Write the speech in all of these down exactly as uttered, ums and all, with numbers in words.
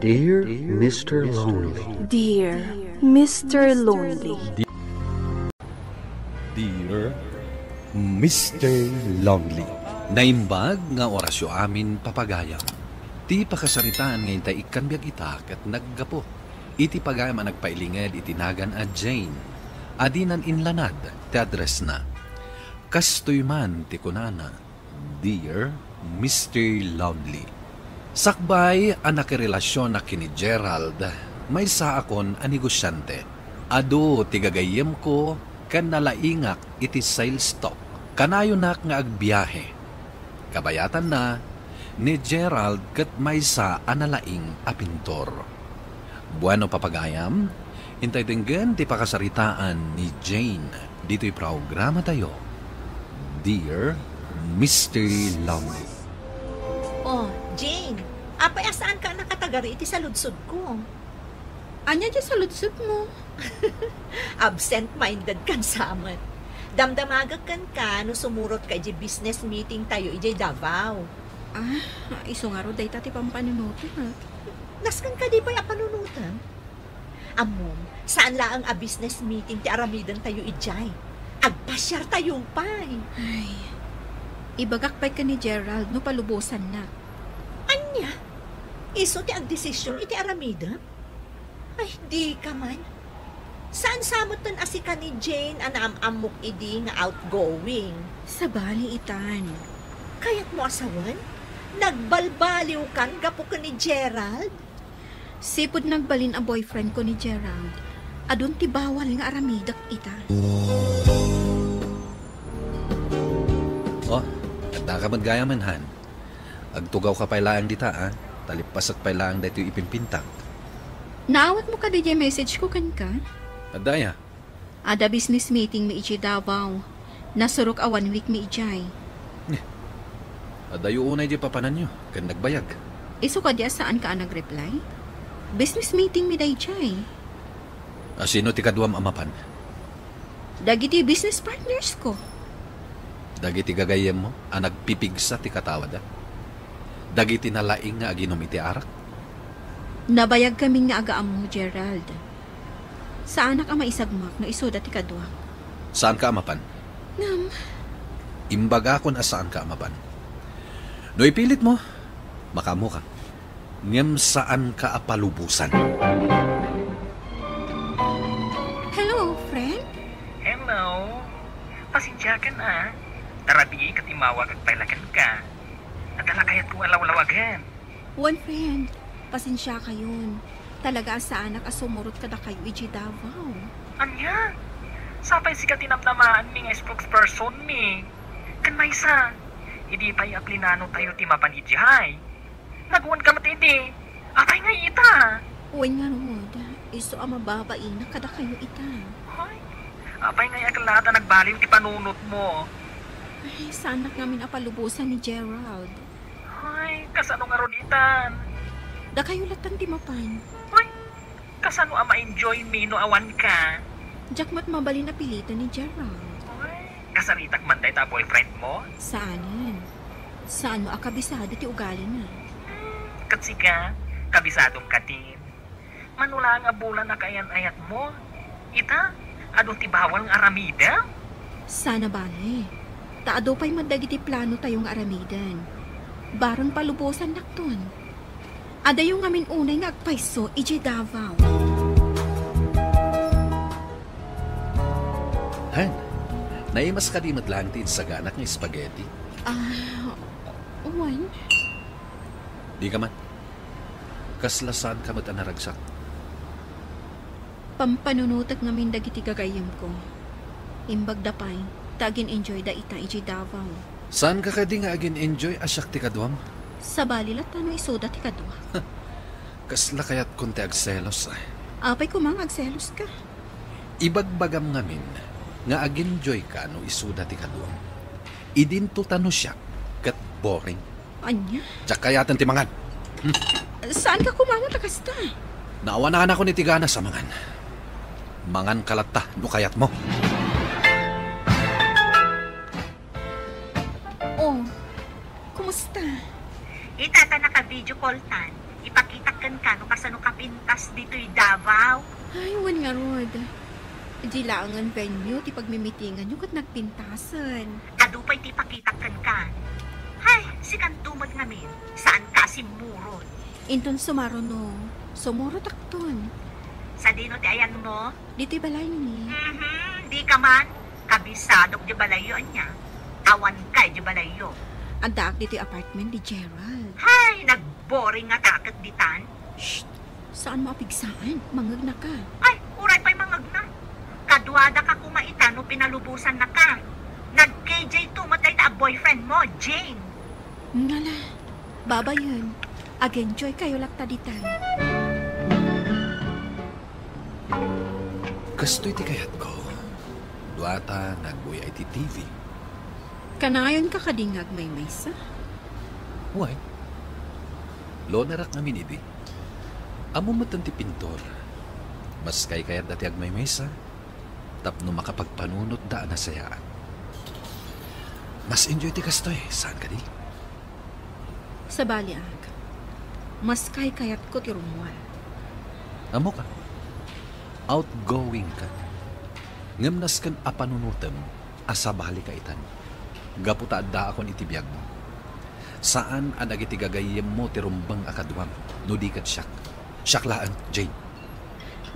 Dear Mister Lonely. Dear Mister Lonely. Dear Mister Lonely. Naimbag nga orasyo amin, papagayam. Ti pakasaritaan nga intay ikkan biag ita ket naggapu iti pagayam a nagpailinged iti nagan a Jane. A dinan inlanad ti addressna. Kastoy man ti kunana, Dear Mister Lonely. Sakbay a nakirelasionak ken ni Gerald, maysaakon a negosiante. Adu ti gagayyemko ken nalaingak iti sales talk. Kanayonak nga agbiahe. Kabayatanna, ni Gerald ket maysa a nalaing a pintor. Bueno, papagayam, intay denggen ti pakasaritaan ni Jane ditoy programatayo, Dear Mister Lonely. Oh, Jane, apay a saanka a nakatagari iti saludsodko? Ania ti saludsodmo? Absent-minded kan samet. Damdamagek kenka no sumurotka iti business meeting tayo iti Davao. Ah, isu ngarud dayta ti pampanunotek. Nasken kadi pay a panunotem? Ammom, saan laeng a business meeting ti aramiden tayo idiay. Agpasiar tayo pay. Ay, ibagak pay ken ni Gerald no palubosannak. Ania? Isu ti agdesisyon iti aramidem? Ay, dika man. Saan sa metten a sika ni Jane a naam-ammok idi nga outgoing? Sabali itan. Kayatmo a sawen? Nagbalbaliwkan gapu ken ni Gerald? Sipud nagbalin a boyfriend ko ni Gerald, adun ti bawal nga aramidek ita. Oh, addaka met gayam, Han. Agtugawka pay laeng dita, a. Talippasek pay laeng daytoy ipimpintak. Naawatmo kadi diay message ko kenka? Adda aya? Adda business meeting mi idiay Davao. Nasurok a one week mi idiay. Adayo unay diay papananyo ken nagbayag. Isu kadi a saanka a nagreply? Business meeting mi daydiay. A sino ti kaduam a mapan? Dagiti business partners ko. Dagiti gagayyemmo a nagpipigsa ti katawada? Dagiti nalaing nga aginom iti arak? Nabayagkamin nga agaammo, Gerald. Saanak a maisagmak no isuda ti kaduak. Saanka a mapan? Ngem? Imbagakon a saanka a mapan. No ipilitmo, makaammoka. Ngem saanka a palubosan. Hello, friend? Hello. Pasensiakan a. Ta rabii ket immawagak pay la kenka. Adda la kayatko a lawlawagen. Wen, friend, pasensiakayon. Talaga a saanak a sumurot kadakayo idiay Davao. Ania? Sapay sika ti namnamaanmi nga spokespersonmi. Ken maysa, idi pay a plinano tayo ti mapan idiay, naguanka met idi. Apay ngay ita? Wen ngarud, isu a mababainak kadakayo ita. Ay, apay ngay a ket laeng a nagbaliw ti panunotmo? Ay, saanak ngamin a palubosan ni Gerald. Ay, kasano ngarud itan? Dakayo lattan ti mapan. Ay, kasano a ma-enjoymi no awanka? Diak met mabalin a piliten ni Gerald. Ay, kasaritak man dayta a boyfriendmo? Saanen. Saanmo a kabisado ti ugalina. Hmm, ket sika, kabisadom kadi. Mano laeng a bulan a kaayan-ayatmo. Ita, adu ti bawal nga aramidem? Sana bale. Ta adu pay met dagiti plano tayo nga aramiden. Bareng palubosannakton. Adayo ngamin unay nga agpayso idiay Davao. Han, naimas kadi met laeng ti insaganak nga spaghetti? Ah, wen. Dika man. Kasla saanka met a naragsak. Pampanunotek ngamin dagiti gagayyemko. Imbagda pay, ta agin-enjoyda ita idiay Davao. Saanka kadi nga agin-enjoy a siak ti kaduam? Sabali latta no isuda ti kadua. Kasla kayatkon ti agselos, a. Apay koma nga agseloska? Ibagbagam ngamin nga agin-enjoyka no isuda ti kaduam. Idinto ta no siak ket boring. Ania? Diak kayaten ti mangan. Hmm. Saanka koma met a kasta? Naawananakon iti ganas a mangan. Manganka latta no kayatmo. Oh, kumusta? Ita ta naka-video call tan. Ipakitak kenka no kasano ka pintas ditoy Davao. Ay, wen ngarud. Di laengen venue ti pagmimitinganyo ket nagpintasen. Adu pay ti ipakitak kenka. Hay, sikanto met ngamin, saanka a simmurot. Inton sumaro no, sumurotakton. Sadino ti ayanmo? Ditoy balay ni. Mhm, di ka man. Kabisadok di balayyo, ania? Awanka di balayyo. Addaak ditoy apartment ni Gerald. Hay, nagboring nga taket ditan. Shh! Saanmo a pigsaan, mangegnaka. Ay, uray pay mangegna. Kaduadaka koma ita no pinalubosannaka. Nag-K J two met dayta a boyfriend mo, Jane. Ngala, babayen, ag-enjoy kayo latta ditan. Kastoy ti kayatko. Duata nga agbuya iti T V. Kanayonka kadi nga agmaymaysa? Wen. Lonerak ngamin idi. Ammom metten ti pintor. Maskay kayatda ti agmaymaysa tapno makapagpanunotda a nasayaat. Mas enjoy ti kastoy, saan kadi? Sabaliak, maskay kayatko ti rummuar. Ammoka, outgoing ka. Ngem nasken a panunotem a sabalika itan. Gapu ta addaakon iti biagmo. Saan a dagiti gagayyemmo ti rumbeng a kaduam, no di ket siak. Siak laeng, Jane.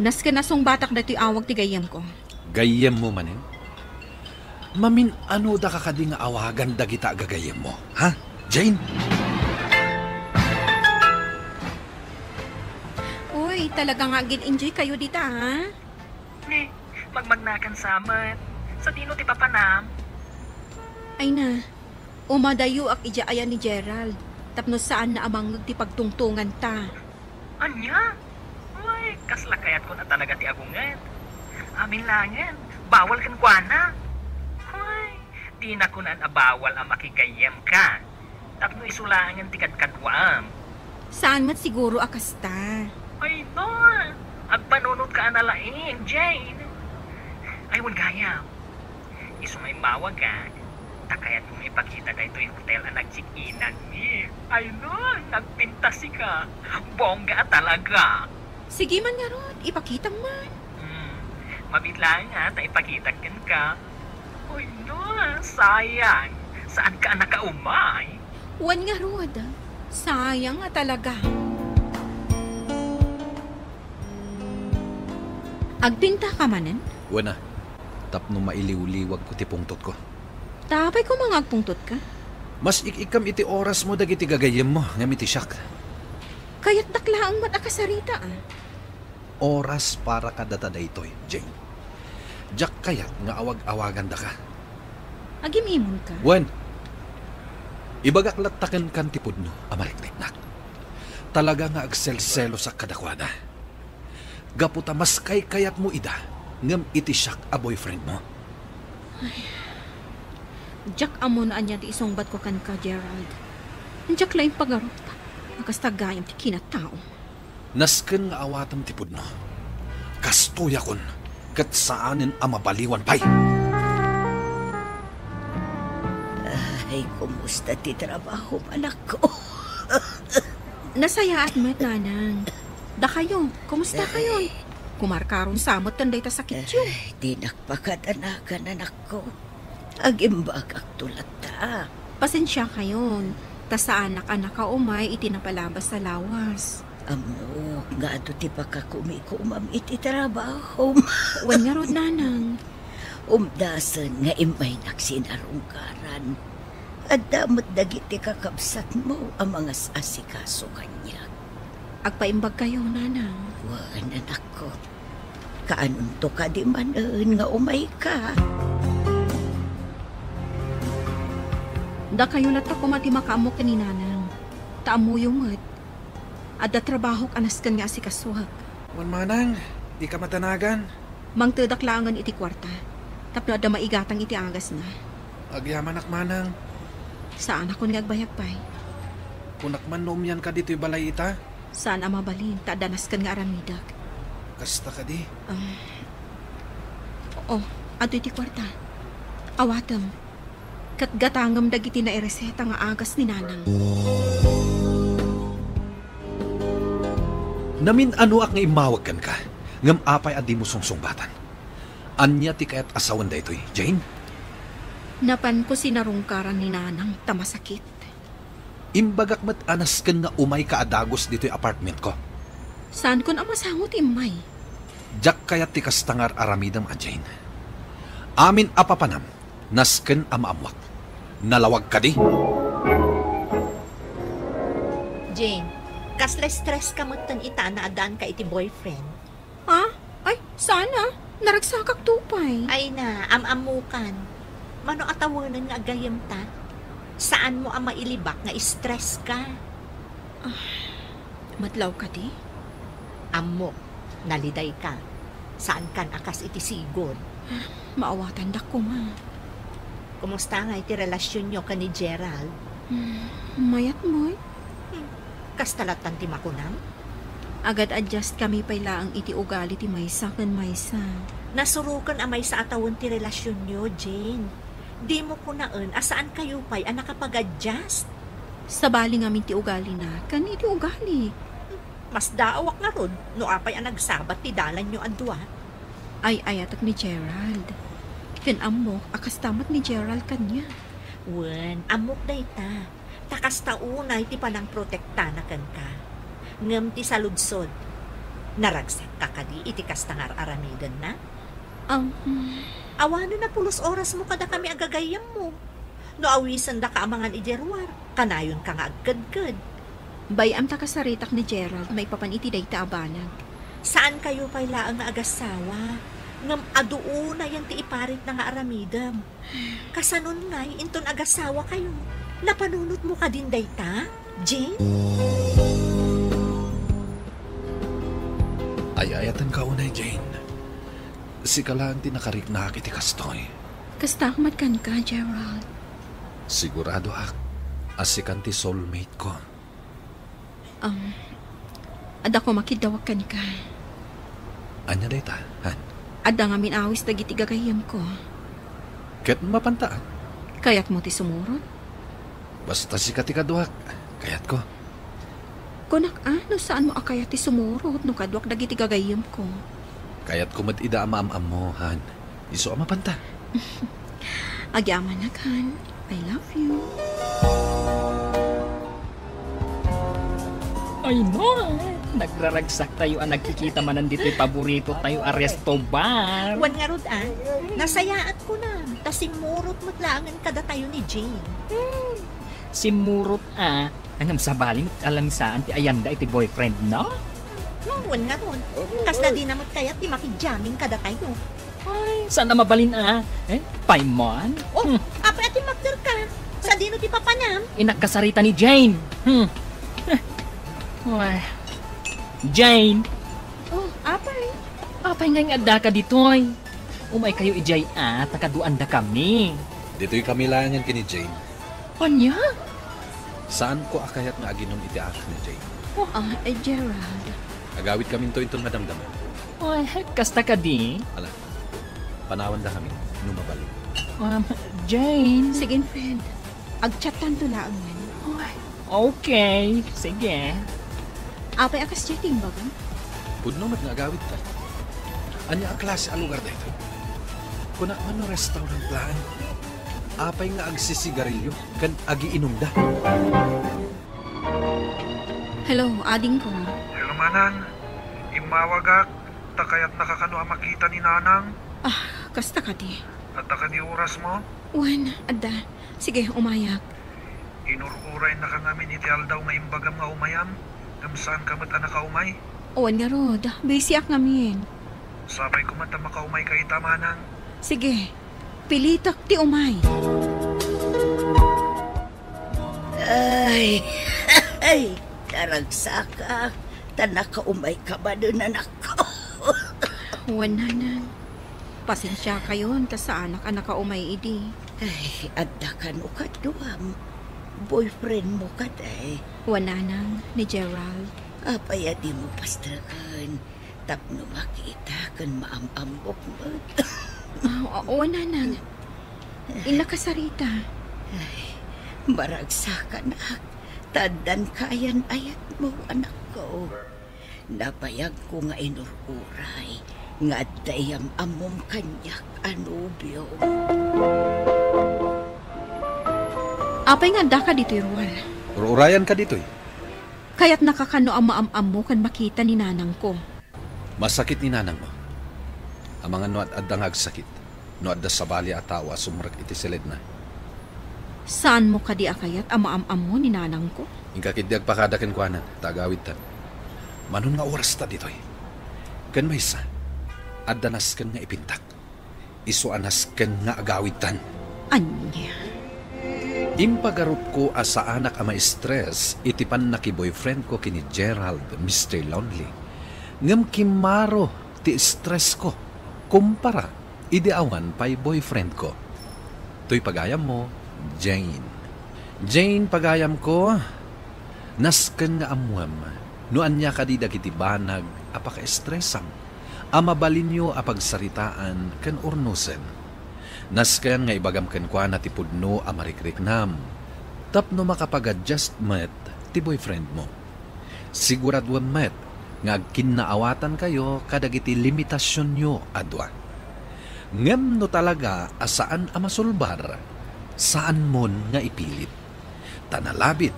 Nasken a sungbatak daytoy awag ti gayyemko. Gayyemmo manen? Mamin-anodaka kadi nga awagan dagita a gagayyemmo, ha? Jane? Uy, talaga nga agin-enjoy kayo dita, ha? Ni, magmagnakan sa met. Sadino ti papanam? Ay na, umadayoak idiay ayan ni Gerald, tapno saanna a mangngeg ti pagtungtonganta. Ania? Uy, kasla kayatkon a talaga ti agunget. Amin laengen, bawal kenkuana. Uy, dina kunan a bawal a makigayyemka. Tapno isu laengen ti kadkaduaem. Saan met siguro a kasta. Ay, no. Agpanunotka a nalaing, Jane. Ay, wen gayam. Isu nga immawagak, ta kayatko nga ipakita daytoy hotel a nag-check-inanmi. Ay no, nagpintasika. Bongga a talaga. Sige man ngarud, ipakitam man. Hmm, mabiit laeng nga ta ipakitak kenka. Ay no, sayang. Saanka a nakaumay? Wen ngarud, sayang a talaga. Agpintaka manen? Wen a, tapno mailiwliwagko ti pungtotko. Ta apay koma nga agpungtotka? Mas ik-ikkam iti orasmo dagiti gagayyemmo ngem iti siak. Kayatdak laeng met a kasarita, a. Oras para kadata daytoy, Jane. Diak kayat nga awag-awagandaka. Agim-imonka? Wen, ibagak latta kenkan ti pudno a marikneknak. Talaga nga agselselosak kadakuada. Gapu ta maskay kayatmo ida, ngem iti siak a boyfriendmo. Ay, diak ammo no ania ti isungbatko kenka, Gerald. Diak la impagarup a kasta gayam ti kinatao. Nasken nga awatem ti pudno. Kastoyakon, ket saanen a mabaliwan pay. Ay, kumusta ti trabaho, anakko? Nasayaat met, nanang. Dakayo, kumusta kayon? Kumarkaron sa met dayta sakityo. Ay, dinak pakadanagan, anakko. Agimbagakto latta. Pasensia kayon, ta saanak a nakaumay iti napalabas a lawas. Ammok nga adu ti pakakumikumam iti trabahom. Wen ngarud, nanang. Umdasen nga immaynak sin arungkaran. Adda met dagiti kakabsatmo a mangas-asikaso kaniak. Agpaimbag kayo, nanang. Wen, anakko. Kaanonto kadi manen nga umayka? Dakayo latta koma ti makaammo ken ni nanang. Ta ammoyo met, adda trabahok a nasken nga asikasoak. Wen manang, dika madanagan. Mangtedak laengen iti kuarta, tapno adda maigatang iti agasna. Agyamanak manang. Saanakon nga agbayag pay. Kunak man no umianka ditoy balay ita? Saan a mabalin, ta adda nasken nga aramidek. Kasta kadi? Ah. Oo, adtoy ti kuarta. Awatem. Ket gatangem dagiti naireseta nga agas ni nanang. Namin-anoak nga immawag kenka, ngem apay a dimo sungsungbatan? Ania ti kayat a sawen daytoy, Jane? Napanko sinarungkaran ni Nanang ta masakit. Imbagak met a nasken nga umayka a dagus ditoy apartmentko. Saankon a masango ti immay. Diak kayat ti kasta nga ar-aramidem a Jane. Amin a papanam, nasken a maammoak. Nalawag kadi? Jane, kasla stress ka metten ita a naaddaanka iti boyfriend? Ha? Ay, saan a. Naragsakak to pay. Ay na, am-ammokan. Mano a tawenen nga aggayemta? Saanmo a mailibak nga stress ka? Ah, madlaw kadi? Ammok, naliday ka. Saankan a kas iti sigud. Ah, maawatandak koma. Kumusta ngay ti relasionyo ken ni Gerald? Hmm, mayat met. Hmm, kasta lattan ti makunam? Agad-adjust kami pay laeng iti ugali ti maysa ken maysa. Nasuroken a maysa a tawen ti relasionyo, Jane. Dimo kunaen a saankayo pay a nakapag-adjust? Sabali ngamin ti ugalina ken iti ugalik. Masdaawak ngarud no apay a nagsabat ti dalanyo a dua. Ay-ayatek ni Gerald. Ken ammok a kasta met ni Gerald kaniak. Wen, ammok dayta. Ta kasta unay ti panangprotektana kenka. Ngem ti saludsod, naragsakka kadi iti kasta nga ar-aramidenna? Am, Awanen a pulos orasmo kadakami a gagayyemmo. No awisendaka a mangan idiay ruar, kanayonka nga agkedked. Bay-am ta kasaritak ni Gerald maipapan iti dayta a banag. Saankayo pay laeng nga agassawa, ngem adu unayen ti iparitna nga aramidem. Kasanon ngay inton agasawakayo? Napanunotmo kadin dayta, Jane? Ay-ayatenka unay, Jane. Sika laeng ti nakariknaak iti kastoy. Kastaak met kenka, Gerald. Siguradoak a sikan ti soulmate ko. Um, adda koma kiddawak kenka. Ania dayta, han? Adda ngamin awis dagiti gagayyemko. Ket mapanta, a? Kayatmo ti sumurot? Basta sika ti kaduak, kayatko. Kunak a, no saanmo a kayat ti sumurot no kaduak dagiti gagayyemko. Kayatko met ida a maam-ammo, han. Isu a mapanta. Agyamanak, han. I love you. Ay, no. Nagraragsak tayo a nagkikita manen ditoy paborito tayo a resto bar. Wen ngarud, a. Nasayaat ko na. Ta simmurot met laengen kadatayo ni Jane. Simmurot, a. Ngem sabali met a la saan ti ayanda iti boyfriend, no? No, wen ngarud. Kasla dina met kayat ti makidjamming kadatayo. Ay, saan a mabalin, a? Eh, paymon? Oh, Hmm. Apay a timmakderka? Sadino ti papanam? Innak kasarita ni Jane. Hmm. Eh. Ay. Jane. Oh, apay? Apay ngay nga addaka ditoy? Umaykayo idiay, a, ta kaduaandakami. Ditoy kami laengen ken ni Jane. Ania? Saanko a kayat nga aginum iti arak ni Jane. Oh. Ah, eh, Gerald. Agawidkaminto inton madamdama. Ay, kasta kadi? Ala, panawandakami no mabalin. Um, Jane. Sige, Fred. Agchattanto laengen. Ay, okay, sige. Apay a kasdiay ti imbagam? Pudno met nga agawidta. Ania a klase a lugar daytoy? Kunak man no restaurant laeng. Apay nga agsisigarilyo ken agiinumda? Hello, adingko. Hello, Manang. Immawagak, ta kayatnaka kano a makita ni Nanang. Ah, kasta kadi? Adda kadi orasmo? Wen, adda. Sige, umayak. Inur-urayannaka ngamin iti aldaw nga imbagam nga umayam, ngem saanka met a nakaumay? Wen ngarud, busyak ngamin. Sapay koma ta makaumayka ita, Manang. Sige, pilitek ti umay. Ay, ay, naragsakak, ta nakaumayka manen, anakko. Wen, Nanang. Pasensiakayon ta saanak a nakaumay idi. Ay, adda kano kaduam? Boyfriendmo kadi? Wen, Nanang, ni Gerald. Apay a dimo pastreken tapno makita ken maam-ammok met? Ah, wen, Nanang. Innak kasarita. Ay, maragsakanak. Ta addan kayan ayatmo, anakko. Nabayagko nga inur-uray nga adda iyam-ammom kaniak a nobio. Apay nga addaka ditoy, Ruel? Ur-urayanka ditoy. Kayatnaka kano a maam-ammo ken makita ni nanangko. Masakit ni nanangmo. Amangan no ad-adda nga agsakit. No adda sabali a tao a sumrek iti siledna. Saanmo kadi a kayat a maam-ammo ni nanangko? Inka ketdi agpakada kenkuana, ta agawidtan. Manon nga orasta ditoy. Ken maysa, adda nasken nga ipintak. Isu a nasken nga agawidtan. Ania? Impagarupko a saanak a ma-stress iti pannakiboyfriendko ken ni Gerald, Mister Lonely. Ngem kimmaro ti stressko kumpara idi awan pay boyfriendko. Toy pagayammo, Jane. Jane, pagayamko, nasken nga ammoem no ania kadi dagiti banag a pakaestresam a mabalinyo a pagsaritaan ken urnosen. Nasken nga ibagam kenkuana ti pudno a marikriknam tapno makapag-adjust met ti boyfriendmo. Siguraduem met nga agkinnaawatankayo kadagiti limitasionyo a dua. Ngem no talaga a saan a masulbar, saanmon nga ipilit. Ta nalabit,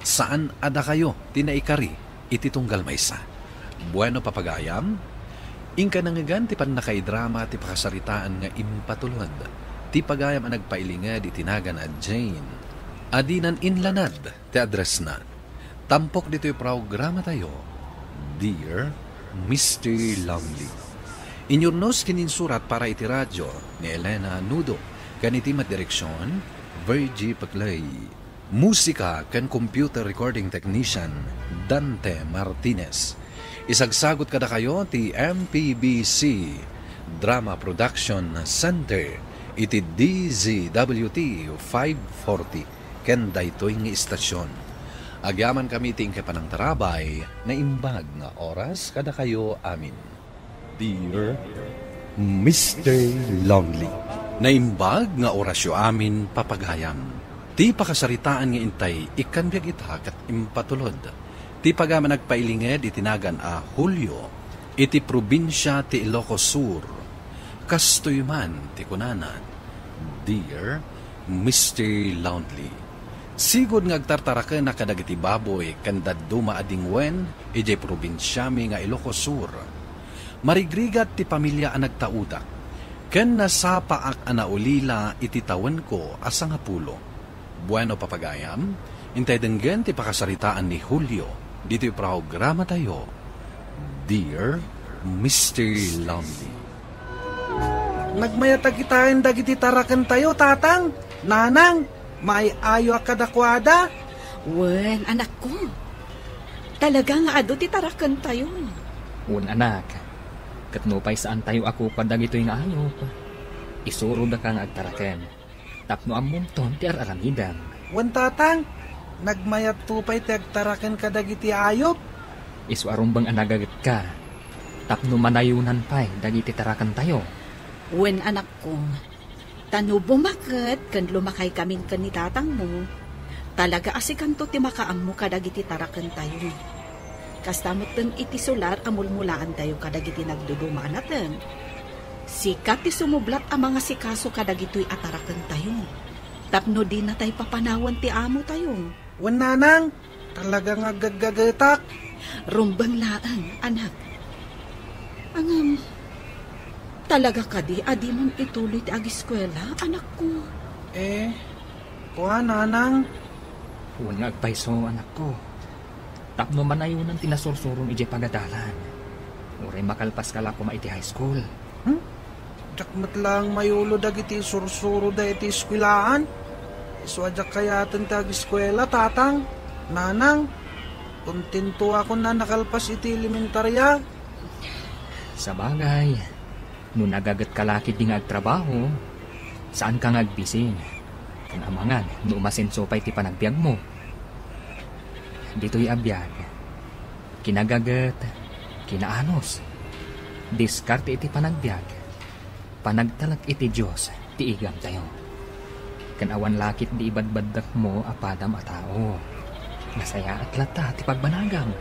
saan a dakayo ti naikari iti tunggal maysa. Bueno, papagayam, inka nangngegan ti pannakaidrama ti pakasaritaan nga impatulod ti pagayam a nagpailinged iti nagan a Jane. Adinan inlanad ti addressna. Tampok ditoy programatayo, Dear Mister Lonely. Inyurnos ken insurat para iti radyo ni Elena Nudo, ken iti met direksion, Virgie Paclay. Musika ken computer recording technician, Dante Martinez. Isagsagot kadakayo ti M P B C Drama Production Center iti D Z W T five forty. Ken daytoy nga istasion. Agyamankami iti inka panangtarabay, naimbag nga oras kadakayo amin. Dear Mister Lonely. Naimbag nga orasyo amin, papagayam. Ti pakasaritaan nga intay ikkan biag ita ket impatulod ti pagayam a nagpailinged iti nagan a Julio iti probinsia ti Ilocos Sur. Kastoy man ti kunana, Dear Mister Lonely, sigud nga agtartarakenak kadagiti baboy ken dadduma a dingwen idiay probinsiami nga Ilocos Sur. Marigrigat ti pamilia a nagtaudak, ken nasapaak a naulila iti tawenko a sangapulo. Bueno, papagayam, intay denggen ti pakasaritaan ni Julio ditoy programatayo, Dear Mister Lonely. Nagmayat a kitaen dagiti tarakentayo, Tatang, Nanang, maay-ayoak kadakuada. Wen, anakko. Talaga nga adu ti tarakentayo. Wen, anak. Ket nupay saantayo a kukua dagitoy nga ayup, isurodaka nga agtaraken tapno ammomton ti ar-aramidem. Wen, Tatang, nagmayatto pay ti agtaraken kadagiti ayup. Isu a rumbeng a nagagetka tapno manayonan pay dagiti tarakentayo. Wen, anakko, ta no bumaket ken lumakaykamin ken ni tatangmo, talaga a sikanto ti makaammo kadagiti tarakentayo. Kasta metten iti sular a mulmulaantayo kadagiti nagduduma a nateng. Sika ti sumublat a mangasikaso kadagitoy a tarakentayo, tapno dinatay papanawen ti amotayo. Wen, Nanang, talaga nga aggaggagetak. Rumbeng laeng, anak. Ngem, talaga kadi a dimon ituloy ti agiskuela, anakko? Eh, kua, Nanang. Wen nga agpayso, anakko. Tapno manayonan ti nasursurom idiay pagadalan. Uray makalpaska la koma iti high school. Hmm? Diak met laeng mayulo dagiti sursuroda iti eskuelaan. Isu a diak kayaten ti agiskuela, Tatang, Nanang. Kontentoakon a nakalpas iti elementaria. Sabagay, no nagagetka la ketdi nga agtrabaho, saanka nga agbising. Ken amangan no umasenso pay ti panagbiagmo. Ditoy a biag, kinagaget, kinaanus, diskarte iti panagbiag, panagtalek iti Dios ti igamtayo. Ken awan la ketdi ibadbaddakmo a padam a tao. Nasayaat latta ti pagbanagam.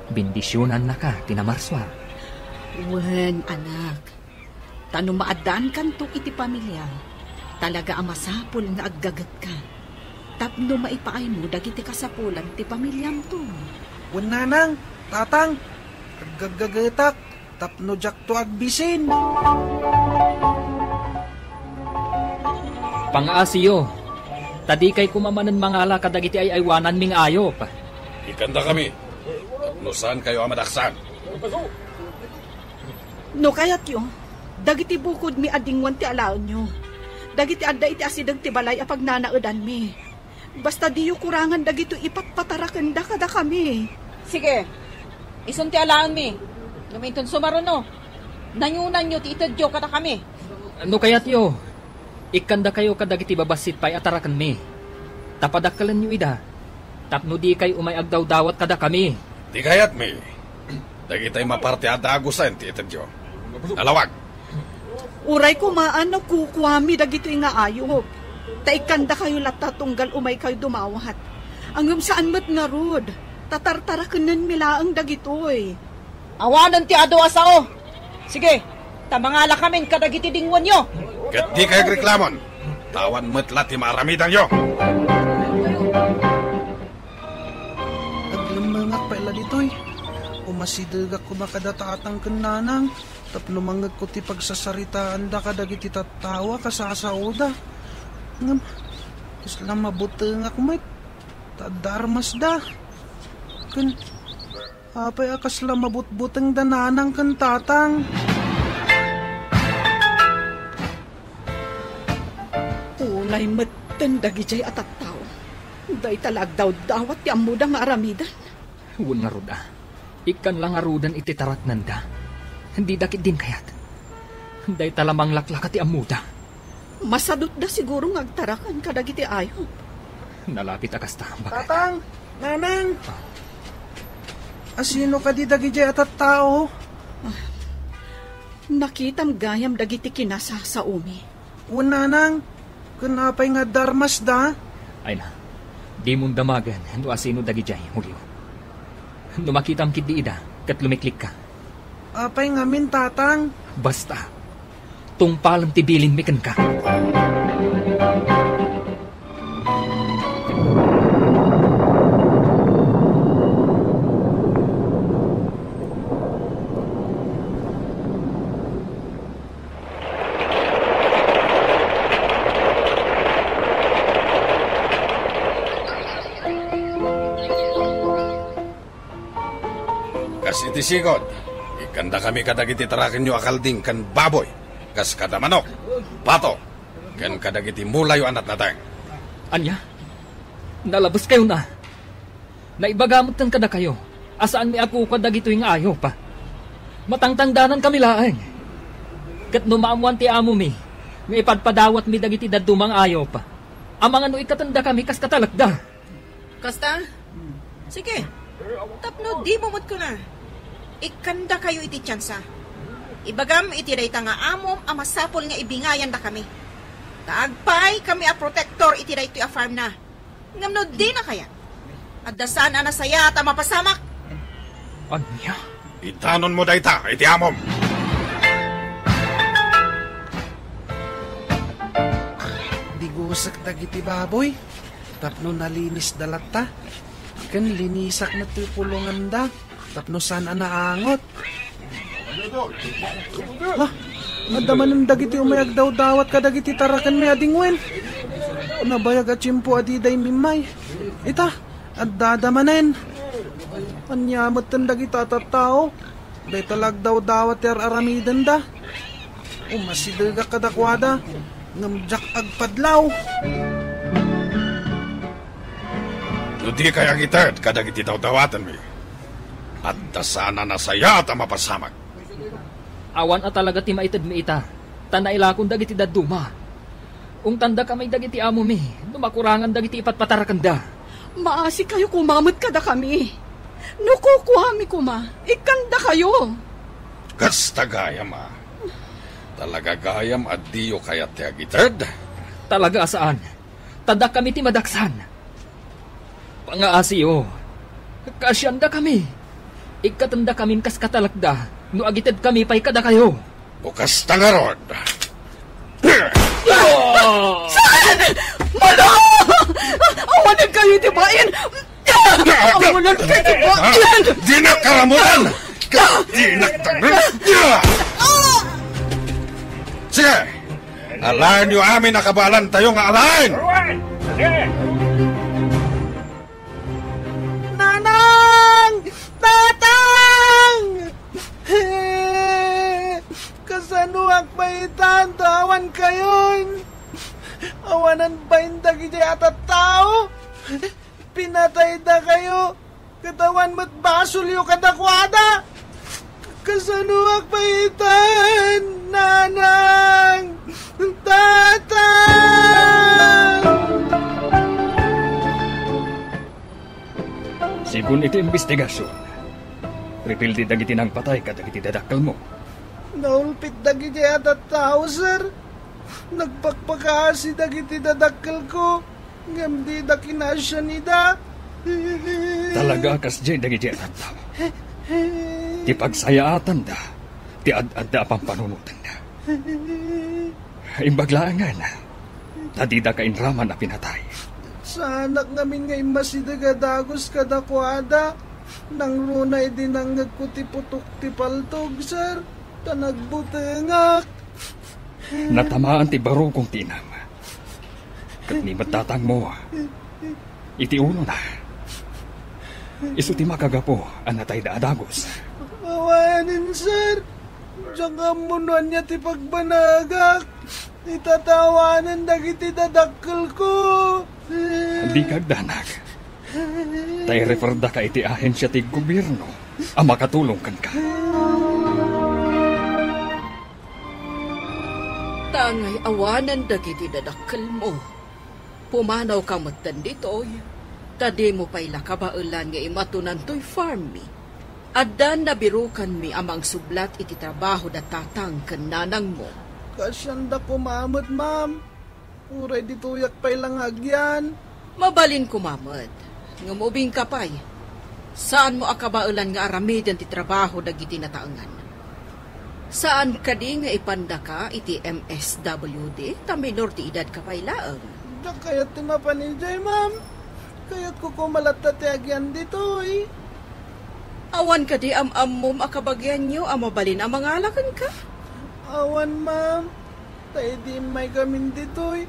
Bendisionannaka ti namarsua. Wen, anak. Ta no maaddaankanto iti pamiliam, talaga a masapul nga aggagetka. Tapno maipaaymo dagiti kasapulan ti pamiliamto. Wen, nanang, tatang, aggaggagetak tapno diakto agbisin. Pangaasiyo, ta dikay koma manen mangala kadagiti ay-aywananmi nga ayup. Ikkandakami, tapno saankayo a madaksan. No kayatyo, dagiti bukodmi a dingwen ti alaenyo. Dagiti adda iti asideg ti balay a pagnanaedanmi. Basta diyo kurangan dagitoy ipatpatarakenda kadakami. Sige, isun ti alaenmi. Ngem inton sumaruno, nayunanyo ti itedyo kadakami. No kayatyo, ikkandakayo kadagiti babassit pay a tarakenmi. Ta padakkelenyo ida, tapno dikay umay agdawdawat kadakami. Ti kayatmi, dagitay maparte a dagusen ti itedyo. Nalawag. Uray koma a no kukuami dagitoy nga ayup, ta ikkandakayo latta tunggal umaykayo dumawat. Ngem saan met ngarud, ta tartarakennenmi laeng dagitoy. Awanen ti adu a sao. Sige, ta mangalakamin kadagiti dingwenyo. Ket dikay agreklamon, ta awan met la ti maaramidanyo. Aglemmengak pay la ditoy. Umasidegak koma kada tatang ken nanang tapno mangngegko ti pagsasaritaanda kadagiti tattao a kasasaoda. Ngem, kasla mabutengak met, ta adda armasda. Ken, apay a kasla mabutbutengda nanang ken tatang? Unay metten dagidiay a tattao. Dayta la agdawdawat ti ammoda nga aramiden. Wen ngarud a, ikkan la ngaruden iti taraknenda. Dida ketdin kayat. Dayta la manglaklaka ti ammoda. Masadutda siguro nga agtaraken kadagiti ayup. Nalapit a kasta, baket. Tatang! Nanang! Ah. Asino kadi dagidiay a tattao? Ah, nakitam gayam dagiti kinasasaomi. Wen, nanang, ken apay nga adda armasda? Ay na, dimon damagen no asino dagidiay, Julio. No makitam ketdi ida, ket lumiklikka. Apay ngamin, tatang? Basta, tungpalem ti bilinmi kenka. Kas iti sigud, ikkandakami kadagiti tarakenyo a kalding ken baboy, kas kada manok, pato, ken kadagiti mulayo a natnateng. Ania? Nalabeskayon a? Naibaga metten kadakayo a saanmi a kukua dagitoy nga ayup. Matangtangdanankami laeng. Ket no maammoan ti amomi nga ipadpadawatmi dagiti dadduma nga ayup, amangan no ikkatendakami kas katalekda. Kasta? Sige. Tapno dimo met kuna, ikkandakayo iti tiansa. Ibagam iti dayta nga amom a masapul nga ibingayandakami. Ta agpaykami a protektor iti daytoy a farmna. Ngem no dina kayat, adda saan a nasayaat a mapasamak. Ania? Idanonmo dayta iti amom. Digusek dagiti baboy tapno nalinisda latta, ken linisak met ti pulonganda tapno saan a naangot. Ah, adda manen dagiti umay agdawdawat kadagiti tarakenmi a dingwen. Nabayag a tiempo a dida imbimmay. Ita, addada manen. Ania metten dagita a tattao? Dayta la agdawdawat ti ar-aramidenda. Umasidegak kadakuada, ngem diak agpadlaw. No dikay agited kadagiti dawdawatenmi, adda saan a nasayaat a mapasamak. Awan a talaga ti maitedmi ita, ta nailakon dagiti dadduma. Ungtandakami dagiti amomi no makurangan dagiti ipatpatarakenda. Maasikayo koma met kadakami. No kukuami koma, ikkandakayo. Kasta gayam a. Talaga gayam a diyo kayat ti agited? Talaga a saan. Ta dakami ti madaksan. Pangaasiyo, kaasiandakami. Ikkatendakamin kas katalekda no agitedkami pay kadakayo. Bukas ta ngarud. Saan? Mano! Awanen kayo iti bain! Awanen kayo iti bain! Dinak karamutan! Dinak tangan! Sige! Alaenyo amin a kabaelantayo nga alaen! Nanang! Tatang! Kasanoak pay itan ta awan kayon? Awanen bain dagiti a tattao? Pinatayda kayo, ket awan met basolyo kadakuada. Kasanoak pay itan, Nanang? Tatang! Segun iti imbestigasion, rebelde dagiti nangpatay kadagiti dadakkelmo. Naulpit dagiti a tattao, sir. Nagpakpakaasi dagiti dadakkelko, ngem dida kinasian ida. Talaga a kasdiay dagiti a tattao. Ti pagsayaatanda, ti ad-adda a pampanunotenna. Imbag laengen, ta dida kainraman a pinatay. Saanak ngamin nga immasideg a dagus kadakuada. Nangruna idi nangngegko ti putok ti paltog, sir, ta nagbutengak. Natamaan ti barukong ti inam. Ket ni met tatangmo, iti unona, isu ti makagapu a natayda a dagus. Awanen, sir. Diak ammo no ania ti pagbanagak. Itatawanen dagiti dadakkelko. Dika agdanag. Ta ireferdaka iti ahensia ti gobierno a makatulong kenka. Ta angay awanen dagiti dadakkelmo, pumanawka metten ditoy, ta dimo pay la kabaelan nga imatonan toy farm mi. Addan nabirukanmi a mangsublat iti trabaho da tatang ken nanangmo. Kasianda koma met, ma'am. Uray ditoyak pay la nga agyan. Mabalin koma met, ngem ubingka pay. Saanmo a kabaelan nga aramiden ti trabaho dagiti nataengan. Saan kadi nga ipandaka iti M S W D ta minor ti edadka pay laeng? Diak kayat ti mapan idiay, ma'am. Kayatko koma latta ti agyan ditoy. Awan kadi am-ammom a kabagianyo a mabalin a mangala kenka? Awan, ma'am. Ta idi immaykamin ditoy,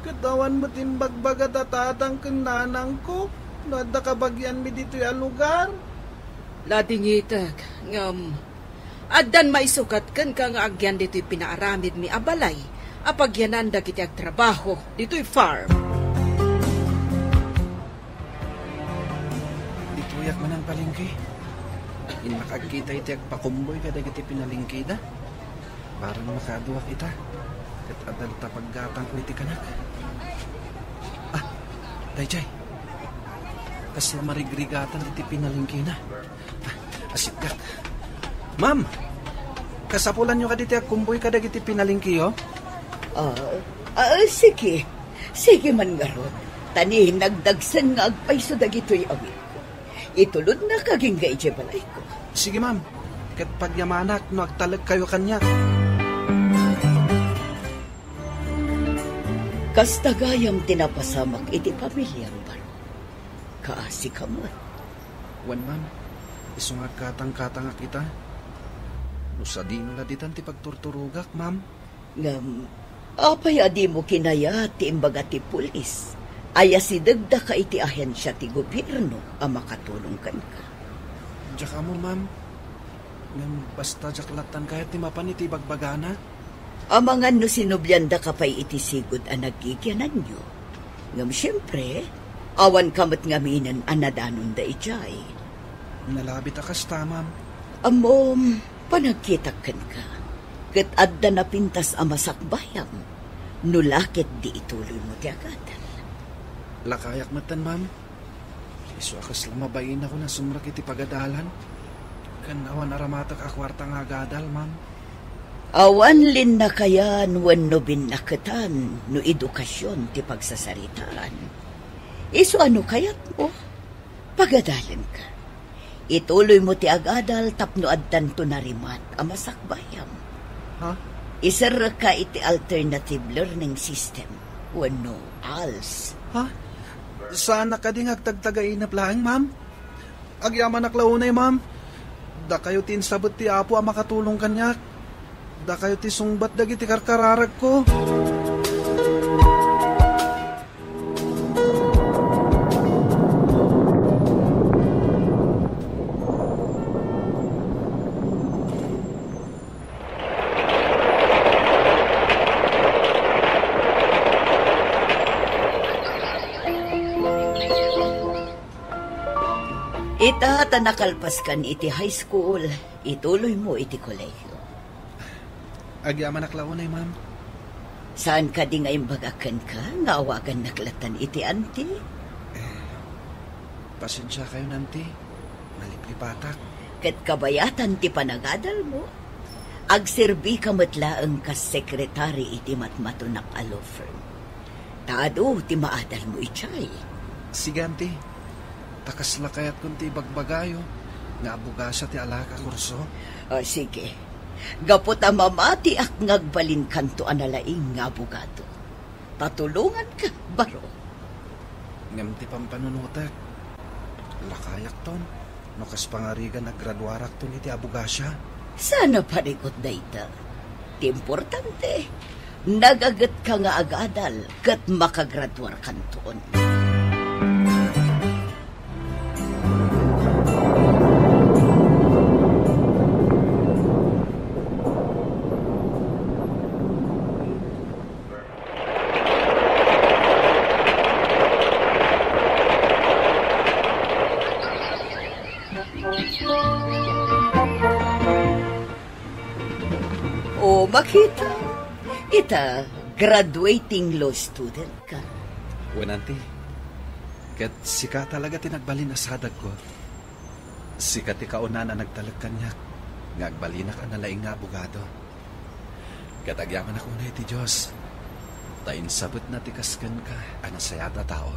ket awan met imbagbaga da tatang ken nanangko no adda kabagianmi ditoy a lugar. Ladingitek, ngem addan maisukat kenka nga agyan ditoy pinaaramidmi a balay a pagyanan dagiti agtrabaho ditoy farm. Ditoyak manen palengke. Innak agkita iti agpakumboy kadagiti pinalengkeda. Barang makaaduak ita, ket adda ta paggatangko iti kanak. Ah, daydiay. Kasla marigrigatan iti pinalengkena. Ah, asigak. Ma'am, kasapulanyo kadi ti agkumboy kadagiti pinalengkeyo? Ah, ah, sige. Sige man ngarud. Ta ni nagdagsen nga agpayso dagitoy awit. Itulodnak agingga idiay balayko. Sige, ma'am. Ket pagyamanak no agtalekkayo kaniak. Kasta gayam ti napasamak iti pamiliam, Baro. Kaasika met. Wen, ma'am. Isu nga agkatangkatangak ita. No sadino la ditan ti pagturturogak, ma'am. Ngem, apay a dimo kinayat ti imbaga ti pulis? Ay, asidegdaka iti ahensia ti gobierno a makatulong kenka. Diak ammo, ma'am. Ngem, basta diak lattan kayat ti mapan iti ibagbagana. Amangan no sinubliandaka pay iti sigud a naggigiananyo. Ngem, siempre, awanka met ngaminen a nadanonda idiay. Nalabit a kasta, ma'am. Ammom, panagkitak kenka, ket adda napintas a masakbayam, no la ketdi ituloymo ti agadal. Lakayak metten, ma'am. Isu a kasla mabainakon a sumrek iti pagadalan, ken awan aramatek a kuarta nga agadal, ma'am. Awan linnakayan wenno binnaketan no edukasion ti pagsasaritaan. Isu a no kayatmo, pagadalenka. Ituloymo ti agadal tapno addanto narimat a masakbayam. Ha? Iserrekka iti alternative learning system wenno als. Ha? Saanak kadi nga agtagtagainep laeng, ma'am? Agyamanak la unay, ma'am. Dakayo ti insabet ti Apo a makatulong kaniak. Dakayo ti sungbat dagiti karkararagko. Ita ta nakalpaskan iti high school, ituloymo iti kolehiyo. Agyamanak la unay, ma'am. Saan kadi nga imbagak kenka nga awagannak latan iti anti? Eh, pasensiakayon, anti. Naliplipatak. Ket kabayatan ti panagadalmo, agserbika met laeng kas sekretari iti matmatunak a law firm. Ta adu ti maadalmo idiay. Sige, anti. Ta kasla kayatkon ti ibagbagayo nga abogasa ti alak a kurso. O, sige. Gapu ta mamatiak nga agbalinkanto a nalaing nga abogado. Patulonganka, baro. Ngem ti pampanunotek, lakayakton no kas pangarigan agraduarakton iti abogasia. Saan a parigot dayta. Ti importante, nagagetka nga agadal ket makagraduarkanton. O, makita. Ita, graduating law student ka. Wen, anti. Ket sika talaga ti nagbalin a sadagko. Sika ti kaunaan a nagtalek kaniak nga agbalinak a nalaing nga abogado. Ket agyamanak unay iti Dios, ta insabetna ti kas kenka a nasayaat a tao.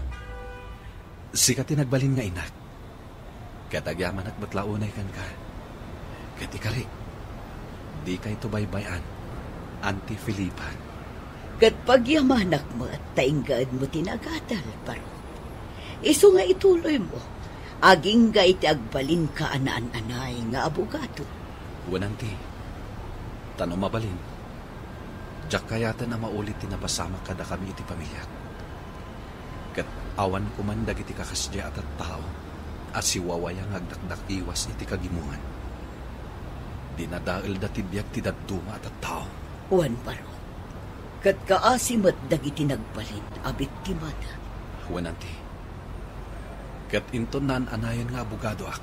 Sika ti nagbalin nga inak. Ket agyamanak met la unay kenka. Ket ikarik, dikayto baybay-an, Anti Felipa. Ket pagyamanak met ta inggaedmo ti nagadal, baro. Isu nga ituloymo, agingga iti agbalinka a naan-anay nga abogado. Wen, anti, ta no mabalin, diak kayaten a maulit ti napasamak kadakami iti pamiliak. Ket awan koman dagiti kakasdiay a tattao a siwawaya nga agdakdakiwas iti kagimongan. Dinadaelda ti biag ti dadduma a tattao. Wen, baro. Ket kaasi met dagiti nagbalin a biktimada. Wen, anti. Ket inton naan-anayon nga abogadoak,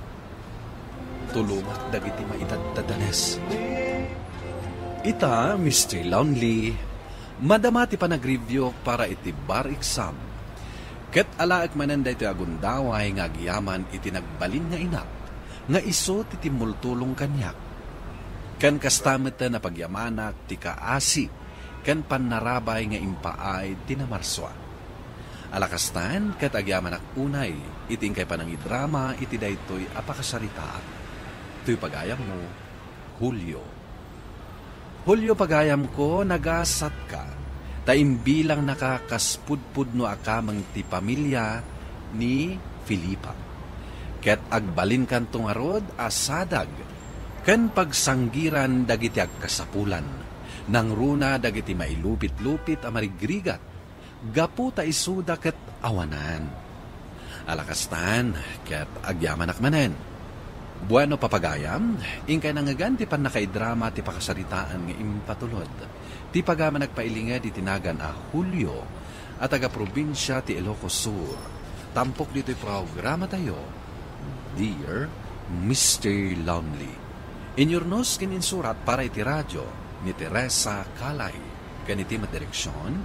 tulongak dagiti maidadadanes. Ita, Mister Lonely, madama ti panagreview para iti bar exam. Ket alaek manen daytoy a gundaway nga agyaman iti nagbalin nga inak nga isu ti timmultulong kaniak. Ken kasta met a napagyamanak ti kaasi ken pannarabay nga impaay ti namarsua. Alakastan, ket agyamanak unay iti inkay panangidrama iti daytoy a pakasaritaak. Toy pagayammo, Julio. Julio, pagayamko, nagasatka, ta imbilangnaka kas pudpudno a kameng ti pamilia ni Felipa. Ket agbalinkanto ngarud a sadag ken pagsanggiran dagiti agkasapulan, nangruna dagiti mailupit-lupit a marigrigat, gapu ta isuda ket awanan. Alakastan, ket agyamanak manen. Bueno, papagayam, inkay nangngegan ti pannakaidrama ti pakasaritaan nga impatulod ti pagayam a nagpailinged iti nagan a Julio a taga-probinsia ti Ilocos Sur. Tampok ditoy programatayo, Dear Mister Lonely. Inyurnos ken insurat para iti radio ni Teresa Calay. Ken iti met direksion,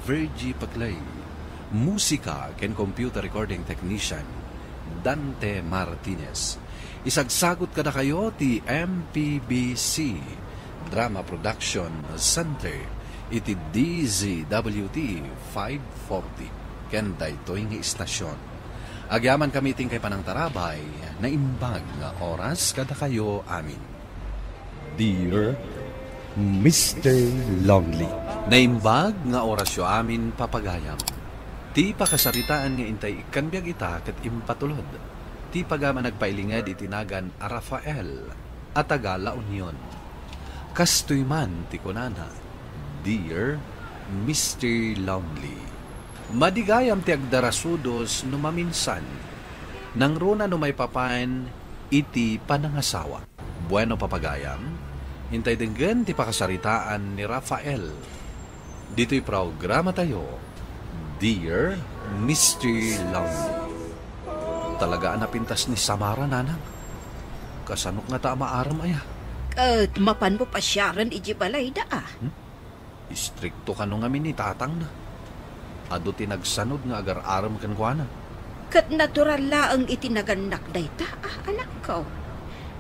Virgie Paclay. Musika ken computer recording technician, Dante Martinez. Isagsagut kadakayo ti M P B C Drama Production Center iti D Z W T five forty ken daytoy nga istasion. Agyamankami iti inkay panangtarabay, naimbag nga oras kadakayo amin. Dear Mister Lonely. Naimbag nga orasyo amin, papagayam. Ti pakasaritaan nga intay ikkan biag ita ket impatulod ti pagam a nagpailinged iti nagan a Rafael a taga La Union. Kastoy man ti kunana, Dear Mister Lonely. Madi gayam ti agdarasudos no maminsan, nangruna no maipapan iti panangasawa. Bueno, papagayam, intay denggen ti pakasaritaan ni Rafael ditoy programatayo, Dear Mister Lonely. Talaga a napintas ni Samara, nanang. Kasanok ngata a maaram aya? Ket mapanmo pasiaren idiay balayda a. Hmm? Istrikto kano ngamin ni tatangna. Adu ti nagsanud nga agar-arem kenkuana. Ket natural laeng iti nagannak dayta, a, anakko.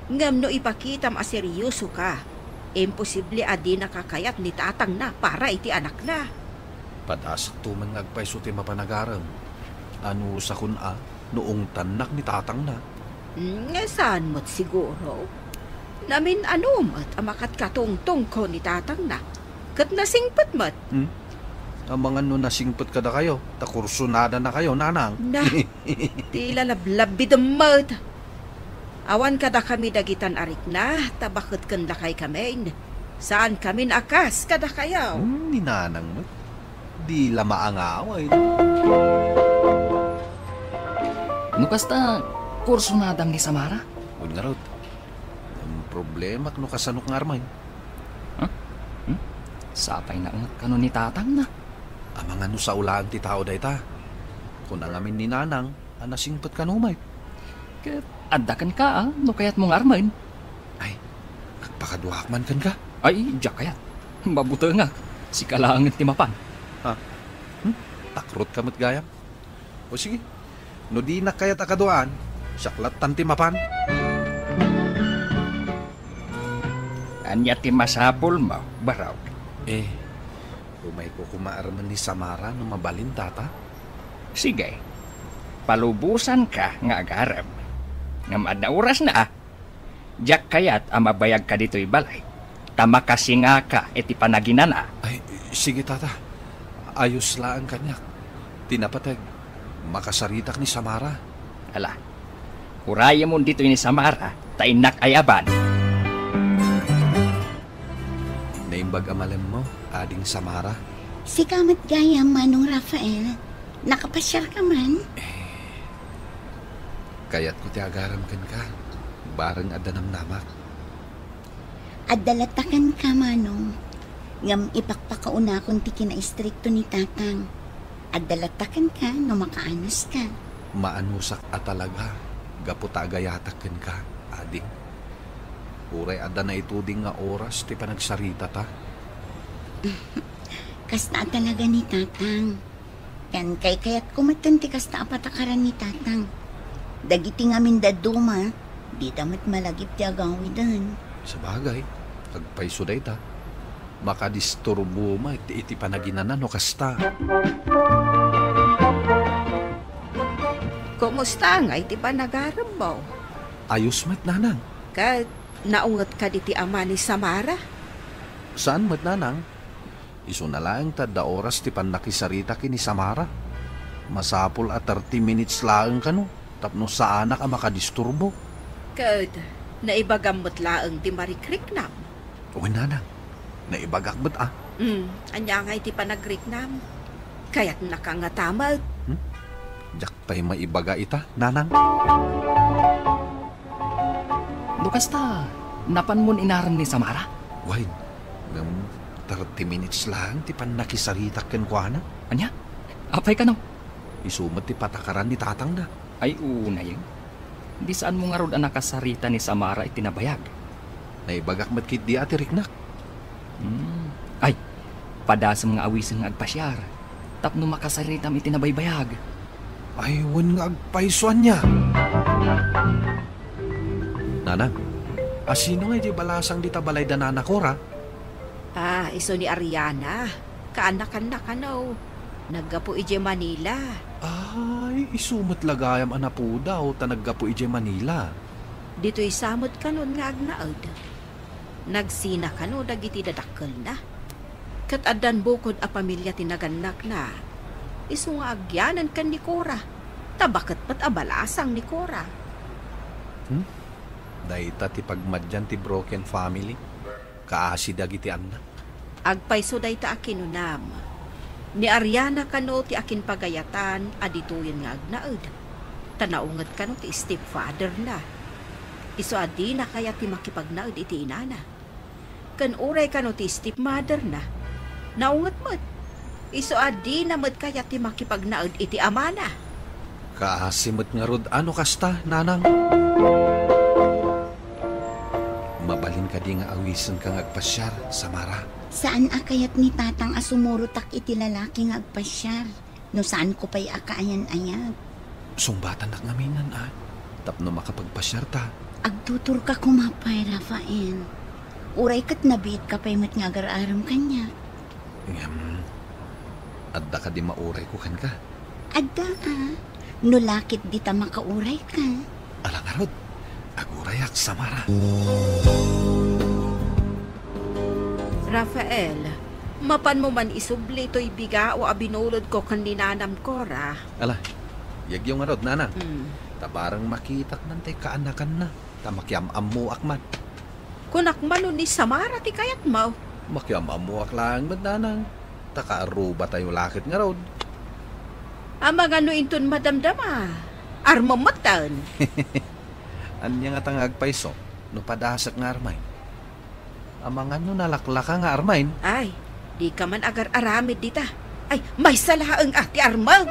Ngem no ipakitam a seriosoka, imposible a dinaka kayat ni tatangna para iti anakna. Padasakto man nga agpayso ti mapan agarem. Anusakon a no ungtannak ni tatangna. Hmm, nga saan met siguro? Namin-ano met a makatkatungtongko ni tatangna. Ket nasingpet met. Hmm? Amangan no nasingpet kadakayo, ta kursonadanakayo, nanang. Na, ti lalablabidem met. Awan kadakami dagitan a rikna, ta baket ken lakaykamin. Saankamin a kas kadakayo. Hmm, ni nanang met. Di la maangaway. No kasta, kursonadam ni Samara? Wen ngarud, ang problemak no kasanok nga armen. Huh? Hmm? Sapay na unget kano ni tatangna. Amangan no sao laeng ti tao dayta. Kuna ngamin ni nanang a nasingpet kano met. Ket adda kenka, a, no kayatmo nga armen. Ay, agpakaduaak man kenka. Ay, diak kayat. Mabutengak. Sika laengen ti mapan. Ha? Hmm? Takrotka met gayam. O sige, no dinak kayat a kaduaan, siak lattan ti mapan. Ania ti masapulmo, barok? Eh, umayko koma armen ni Samara no mabalin, tata. Sige, palubosanka nga agarem. Ngem adda orasna, a. Diak kayat a mabayagka ditoy balay, ta makasingaka iti panaginana. Ay, sige, tata. Ayos laeng kaniak. Ti napateg, makasaritak ni Samara. Ala, urayemon ditoy ni Samara, ta innak ayaban. Naimbag a malemmo, Ading Samara. Sika met gayam, Manong Rafael. Nakapasiarka man? Eh, kayatko ti agarem kenka, bareng adda namnamak. Adda latta kenka, Manong. Ngem ipakpakaunakon ti kinaistrikto ni Tatang. Adda latta kenka no makaanuska. Maanusak a talaga, gapu ta agayatak kenka, ading. Uray adda naituding nga oras ti panagsaritata. Kasta a talaga ni Tatang. Ken kaykayatko metten ti kasta a patakaran ni Tatang. Dagiti ngamin dadduma, dida met malagip ti agawiden. Sabagay, agpayso dayta. Makadisturbo met iti panaginana no kasta. Kumusta ngay ti panagaremmo? Ayos met, nanang. Ket naungetka ditoy ama ni Samara? Saan met, nanang. Isuna laeng ta adda oras ti pannakisarita ken ni Samara. Masapul a thirty minutes laeng kano tapno saanak a makadisturbo. Ket naibagam met laeng ti marikriknam. Wen, nanang. Naibagak met a. Hmm, ania ngay ti panagriknam? Kayatnaka ngata met? Hmm? Diak pay maibaga ita, nanang. No kasta, napanmon inarem ni Samara? Wen, ngem thirty minutes laeng ti pannakisaritak kenkuana. Ania? Apay kano? Isu met ti patakaran ni tatangna. Ay, unay. Di saanmo ngarud a nakasarita ni Samara iti nabayag? Naibagak met ketdi a ti riknak. Hmm. Ay, padasem nga awisem nga agpasiar tapno makasaritam iti nabaybayag. Ay, wen nga agpayso ania. Nanang, a sino nga idiay balasang dita balay da Nana Cora? Ah, isu ni Ariana. Kaanakanna kano. Naggapu idiay Manila. Ay, isu met la gayam a napudaw ta naggapu idiay Manila. Ditoy sa met kanon nga agnaed. Nagsina kano dagiti dadakkelna. Ket addan bukod a pamilia ti nagannakna. Isu nga agyanen ken ni Cora. Ta baket met a balasang ni Cora. Hmm? Dayta ti pagmadian ti broken family. Kaasi dagiti annak. Agpayso dayta a kinunam. Ni Ariana kano ti akinpagayatan a ditoyen nga agnaed. Ta naunget kano ti stepfather-na. Isu a dina kayat ti makipagnaed iti inana. Ken uray kano ti stepmother-na, naunget met. Isu a dina met kayat ti makipagnaed iti amana. Kaasi met ngarud a no kasta, nanang. Mabalin kadi nga awisenka nga agpasiar, Samara? Saan a kayat ni tatang a sumurotak iti lalaki nga agpasiar? No saanko pay a kaayan-ayat. Sungbatannak ngamin a, tapno makapagpasiarta. Agtuturka koma pay, Rafael. Uray ket nabiitka pay met nga agar-arem kaniak. Ngem, adda kadi maurayko kenka? Adda a. No lakit dita makaurayka. Ala ngarud, agurayak, Samara. Rafael, mapanmo man isubli toy bigao a binulodko ken ni Nanam Cora. Ala, yegyo ngarud, Nanang. Mm. Ta bareng makitak man tay kaanakanna, ta makiam-ammoak man. Kunak man no ni Samara ti kayatmo. Makiam-ammoak laeng met, Nanang. Ta kaarrubatayo lakit ngarud. Amangan no inton madamdama, armem metten. Ania ngata nga agpayso no padasek nga armaen? Amangan no nalaklaka nga armaen? Ay, dika man agar-aramid dita. Ay, maysa laeng a ti armem!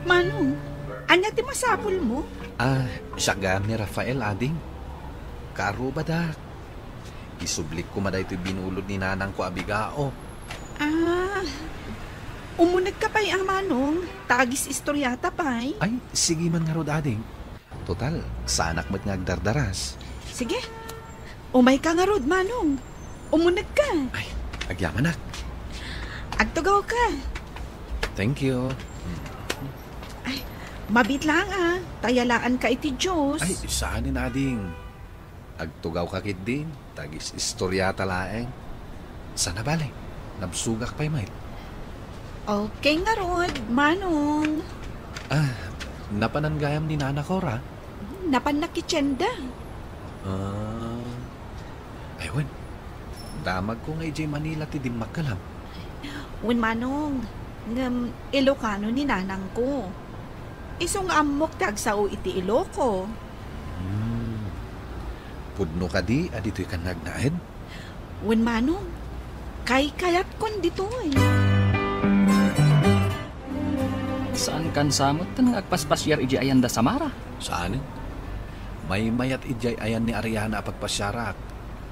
Manong, ania ti masapulmo? Ah, siak gayam ni Rafael, ading. Kaarrubadak. Isublik koma daytoy binulod ni nanangko a bigao. Ah, umunegka pay a, Manong, ta agis-istoriata pay. Ay, sige man ngarud, ading. Total, saanak met nga agdardaras. Sige. Umayka ngarud, Manong. Umunegka. Ay, agyamanak. Agtugawka. Thank you. Ay, mabiit laeng a, ta yalaanka iti Dios. Ay, saanen, ading. Agtugawka ketdi, ta agis-istoriata laeng. Saan a bale, nabsogak pay met. Okay ngarud, Manong. Ah, napanan gayam ni Nana Cora? Napanna iti tienda. Ah. Ay, wen. Damagko nga idiay Manila ti dimmakkelam. Wen, Manong, ngem Ilocano ni nanangko. Isu nga ammok ti agsao iti Iloco. Hmm. Pudno kadi a ditoy kan nga agnaed? Wen, Manong, kaykayatkon ditoy. Saankan sa metten nga agpaspasiar idiay ayan da Samara? Saanen. Maymayat idiay ayan ni Ariana a pagpasiarak,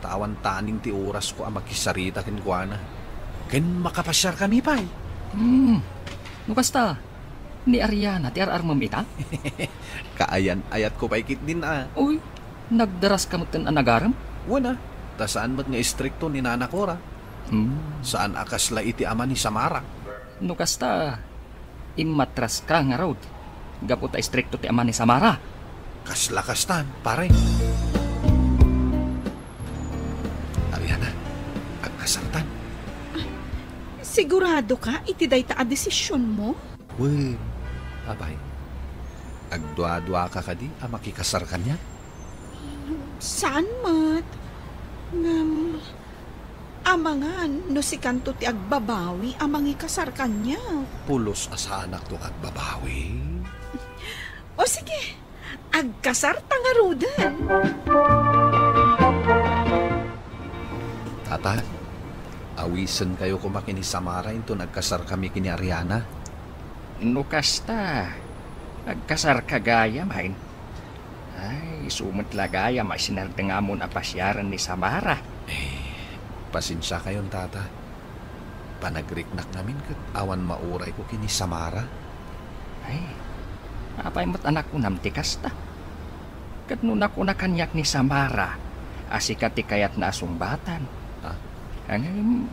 ta awan taning ti orasko a makisarita kenkuana. Ken makapasiarkami pay. Hmm. No kasta, ni Ariana ti ar-armem ita? Kaayan-ayatko pay ketdin a. Uy, nagdaraska metten a nagarem? Wen a, ta saan met nga istrikto ni Nana Cora. Hmm. Saan a kasla iti ama ni Samara. No kasta, immatraska ngarud, gapu ta istrikto ti ama ni Samara. Kasla kastan, pare. Ariana, agkasartan. Siguradoka iti dayta a desisionmo? Wen, apay, agduaduaka kadi a makikasar kaniak? Saan met. Ngem, amangan no sikanto ti agbabawi a mangikasar kaniak. Pulos a saanakto nga agbabawi. O sige, agkasarta ngaruden. Tata, awisenkayo koma ken ni Samara inton agkasarkami ken ni Ariana. No kasta, agkasarka gayam, hain? Ay, isu met la gayam a sinardengam a pasiaren ni Samara. Eh, pasensiakayon, Tata. Panagriknak ngamin ket awan maurayko ken ni Samara. Ay, apay met a nakunam ti kasta? Ket no nakuna kaniak ni Samara a sika ti kayatna a sungbatan, ah? Ngem,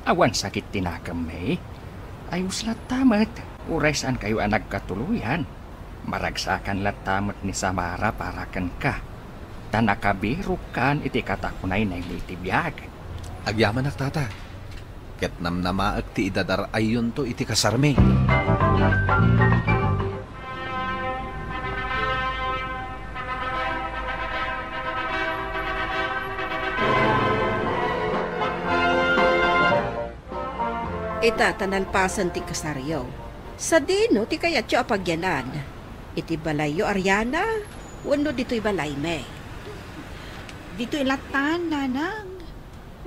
Awan sakit ti nakemmi. Ayos latta met. Uray saankayo a nagkatuloyan, maragsakan latta met ni Samara para kenka. Ta nakabirokkan iti katakunayna iti biag. Agyamanak, tata. Ket namnamaek ti idadar-ayyonto iti kasarmi. Ita ta nalpasen ti kasaryo. Sadino ti kayatyo a pagyanan? Iti balayyo, Ariana, wenno ditoy balaymi? Ditoy latta, nanang.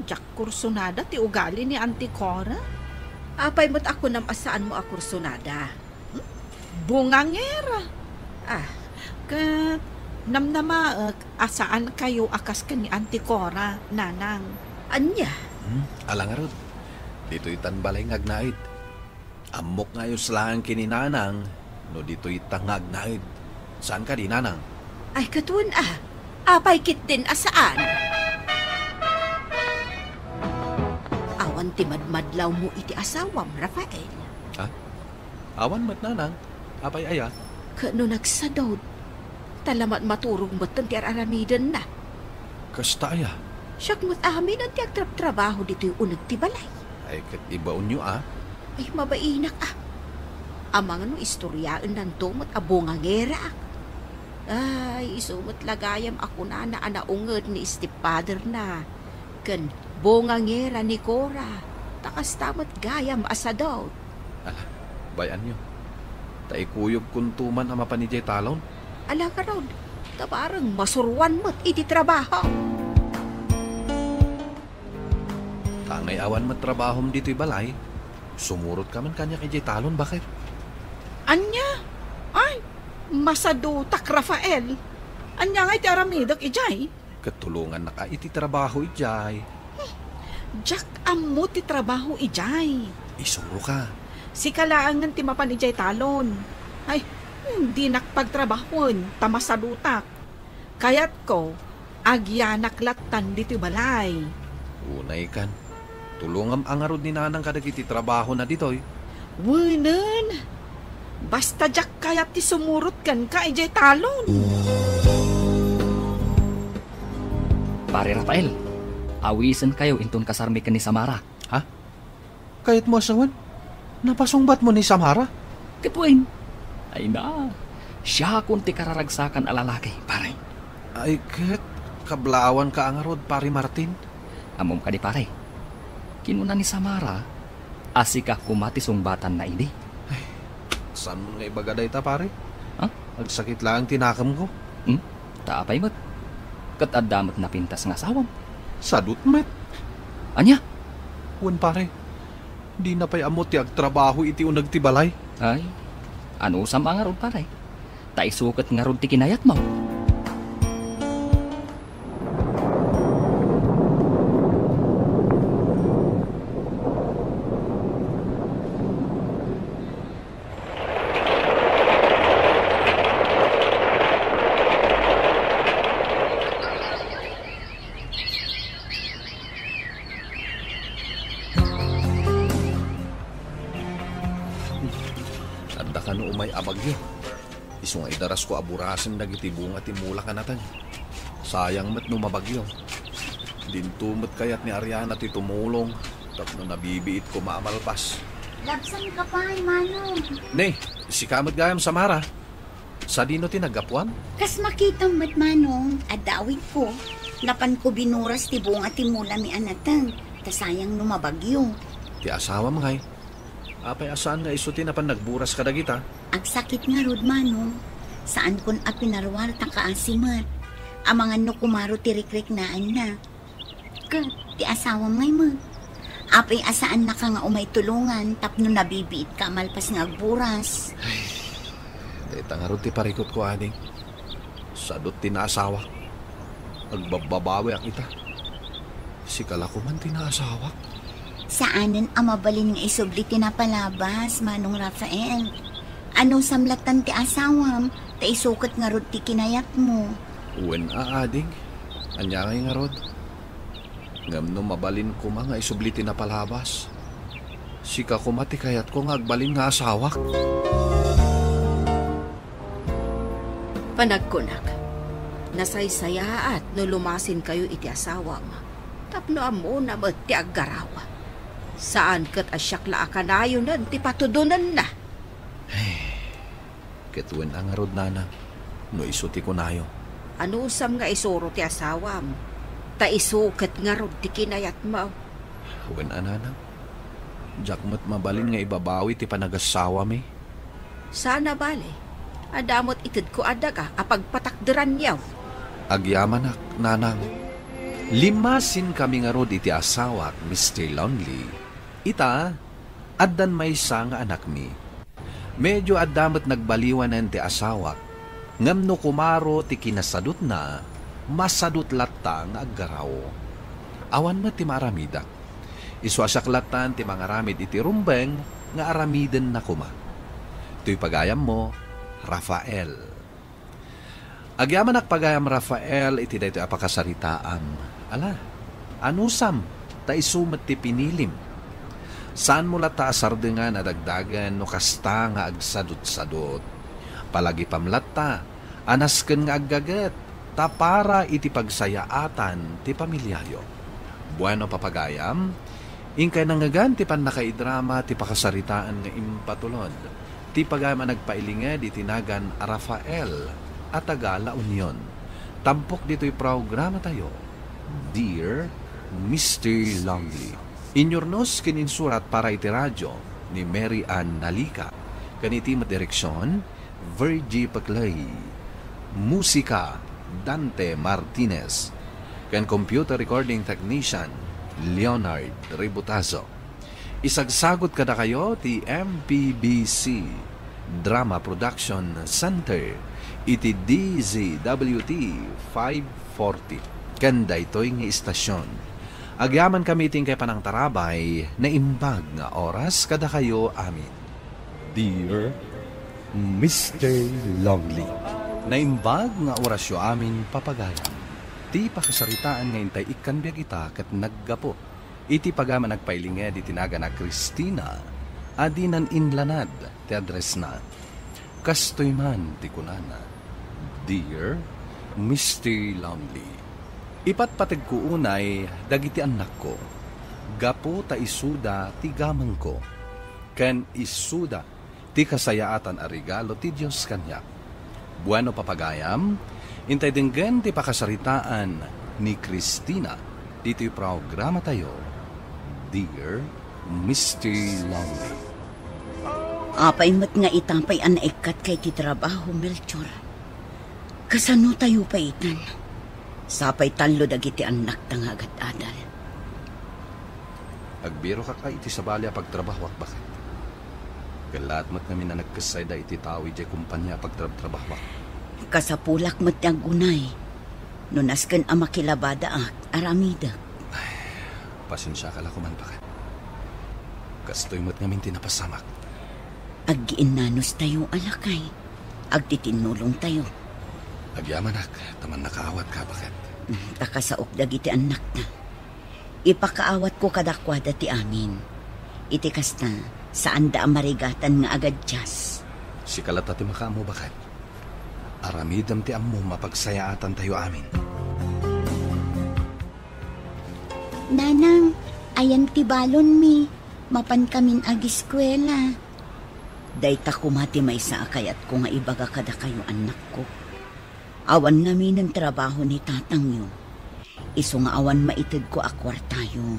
Diak kursunada ti ugali ni Auntie Cora. Apay met a kunam a saanmo a kursunada? Hmm? Bungangera. Ah. Ket namnamaek a saankayo a kas ken ni Auntie Cora, nanang. Ania? Hmm, ala ngarud. Ditoy tan balay nga agnaed. Ammok nga ayos laeng ken ni nanang no ditoy ta nga agnaed. Saan kadi, nanang? Ay, ket wen a. Apay ketdin a saan? Awan ti madmadlawmo iti asawam, Rafael. Ha? Awan met, nanang. Apay aya? Ket no nagsadut, ta la mat-, maturog metten ti ar-aramidenna. Kasta aya? Siak met amin ti agtrabtrabaho ditoy uneg ti balay. Ay, ket ibaonyo a. Ay, mabainak a. Amangan no istoriaennanto met a bungangeraak. Ay, isu met la gayam a kunana a naunged ni stepfatherna ken bungangera ni Cora. Ta kasta met gayam a sadut. Ala, bay-anyo. Ta ikuyogkonto man a mapan idiay talon. Ala ngarud, ta bareng masuroan met iti trabaho. Ta ngay awan met trabahom ditoy balay, sumurotka man kaniak idiay talon, baket. Ania? Ay, masadutak, Rafael. Ania ngay ti aramidek idiay? Ket tulongannaka iti trabaho idiay. Diak ammo ti trabaho idiay. Isuroka. Sika laengen ti mapan idiay talon. Ay, dinak pagtrabahoen ta masadutak. Kayatko, agyanak lattan ditoy balay. Unaykan. Tulongam a ngarud ni nanang kadagiti trabahona ditoy. Wenen. Basta diak kayat ti sumurot kenka idiay talon. Pare Rafael, awisenkayo inton kasarmi ken ni Samara. Ha? Kayatmo a sawen? Napasungbatmo ni Samara? Ket wen. Ay na, siakon ti kararagsakan a lalaki, pare. Ay ket, kablawanka a ngarud, Pare Martin. Ammom kadi, pare? Kinuna ni Samara a sika koma ti sungbatanna idi. Ay, saanmo nga ibaga dayta, pare? Ha? Agsakit laeng ti nakemko. Hmm? Ta apay met? Ket adda met napintas nga asawam. Sadut met. Ania? Wen, pare. Dina pay ammo ti agtrabaho iti uneg ti balay. Ay, anusam a ngarud, pare? Ta isu ket ngarud ti kinayatmo. Adda kano umay a bagyo. Isu nga idarasko a burasen dagiti bunga ti mula kanateng. Sayang met no mabagyo. Dinto met kayat ni Ariana ti tumulong tapno nabibiit koma a malpas. Labsanka pay, Manong. Ne, sika met gayam, Samara. Sadino ti naggapuam? Kas makitam met, Manong, adda awigko. Napanko binuras ti bunga ti mulami a nateng, ta sayang no mabagyo. Ti asawam ngay? Apay a saan nga isu ti napan nagburas kadagita? Agsakit ngarud, Manong. Saankon a pinaruar ta kaasi met. Amangan no kumaro ti rikriknaanna. Ket ti asawam ngay met? Apay a saannaka nga umay tulongan tapno nabibiitka a malpas nga agburas? Ay, dayta ngarud ti parikutko, ading. Sadut ti naasawak. Agbabbabawiak ita. Sika la koman ti naasawak. Saanen a mabalin nga isubli ti napalabas, Manong Rafael. Anusam lattan ti asawam, ta isu ket ngarud ti kinayatmo. Wen a, ading. Ania ngay ngarud? Ngem no mabalin koma nga isubli ti napalabas, sika koma ti kayatko nga agbalin nga asawak. Panagkunak, nasaysayaat no lumasinkayo iti asawam, tapno ammona met ti aggaraw. Saan ket a siak la a kanayonen ti patudonenna. Ket wen a ngarud, nanang, no isu ti kunayo. Anusam nga isuro ti asawam, ta isu ket ngarud ti kinayatmo. Wen a, nanang, diak met mabalin nga ibabawi ti panagasawami. Saan a bale, adda met itedko a daga a pagpatakderanyo. Agyamanak, nanang. Limmasinkami ngarud iti asawak, Mister Lonely. Ita, addan maysa nga anakmi. Medio adda met nagbaliwanen ti asawak, ngem no kumaro ti kinasadutna, masadut latta nga aggaraw. Awan met ti maaramidak. Isu a siak lattan ti mangaramid iti rumbeng nga aramidenna koma. Toy pagayammo, Rafael. Agyamanak pagayam, Rafael, iti daytoy a pakasaritaam. Ala, anusam, ta isu met ti pinilim. Saanmo latta a sardengan a dagdagen no kasta nga agsadutsadut. Palagipam latta a nasken nga aggaget, ta para iti pagsayaatan ti pamiliayo. Bueno, papagayam, inkay nangngegan ti pannakaidrama ti pakasaritaan nga impatulod ti pagayam a nagpailinged iti nagan a Rafael a taga La Union. Tampok ditoy programatayo, Dear Mister Lonely. Inyurnos ken insurat para iti radio ni Mary Ann Nalica. Ken iti met direksion, Virgie Paclay. Musika, Dante Martinez. Ken computer recording technician, Leonard Ributazo. Isagsagut kadakayo ti M P B C Drama Production Center iti D Z W T five forty. Ken daytoy nga istasyon, agyamankami iti inkay panangtarabay, naimbag nga oras kadakayo amin. Dear Mister Lonely. Naimbag nga orasyo amin, papagayam. Ti pakasaritaan nga intay ikkan biag ita ket naggapu iti pagayam a nagpailinged iti nagan a Cristina a dinan inlanad ti addressna. Kastoy man ti kunana, Dear Mister Lonely, ipatpategko unay dagiti annakko, gapu ta isuda ti gamengko, ken isuda ti kasayaatan a regalo ti Dios kaniak. Bueno, papagayam, intay denggen ti pakasaritaan ni Cristina ditoy programatayo, Dear Mister Lonely. Apay met nga ita pay a naikkatka iti trabaho, Melchor? Kasano tayo pay itan? Sapay tallo dagiti annakta nga agad-adal. Agbirokak a iti sabali a pagtrabahoak, baket. Kellaat met ngamin a nagkessayda iti tao idiay kompania a pagtrabtrabahoak. Kasapulak met ti agunay. No nasken a makilabadaak, aramidek. Ay, pasensiaka la koman, baket. Kastoy met ngamin ti napasamak. Aggiinnanos tayo a lakay. Agtitinnulong tayo. Agyamanak, ta mannakaawatka, baket. Ta kasaok dagiti annakta. Ipakaawatko kadakuada ti amin. Iti kasta, saanda a marigatan nga agadias. Sika latta ti makaammo, baket. Aramidem ti ammom a pagsayaatantayo amin. Nanang, ayan ti balonmi. Mapankamin agiskuela. Dayta koma ti maysa a kayatko nga ibaga kadakayo, annakko. Awan ngaminen trabaho ni tatangyo. Isu nga awan maitedko a kuartayo.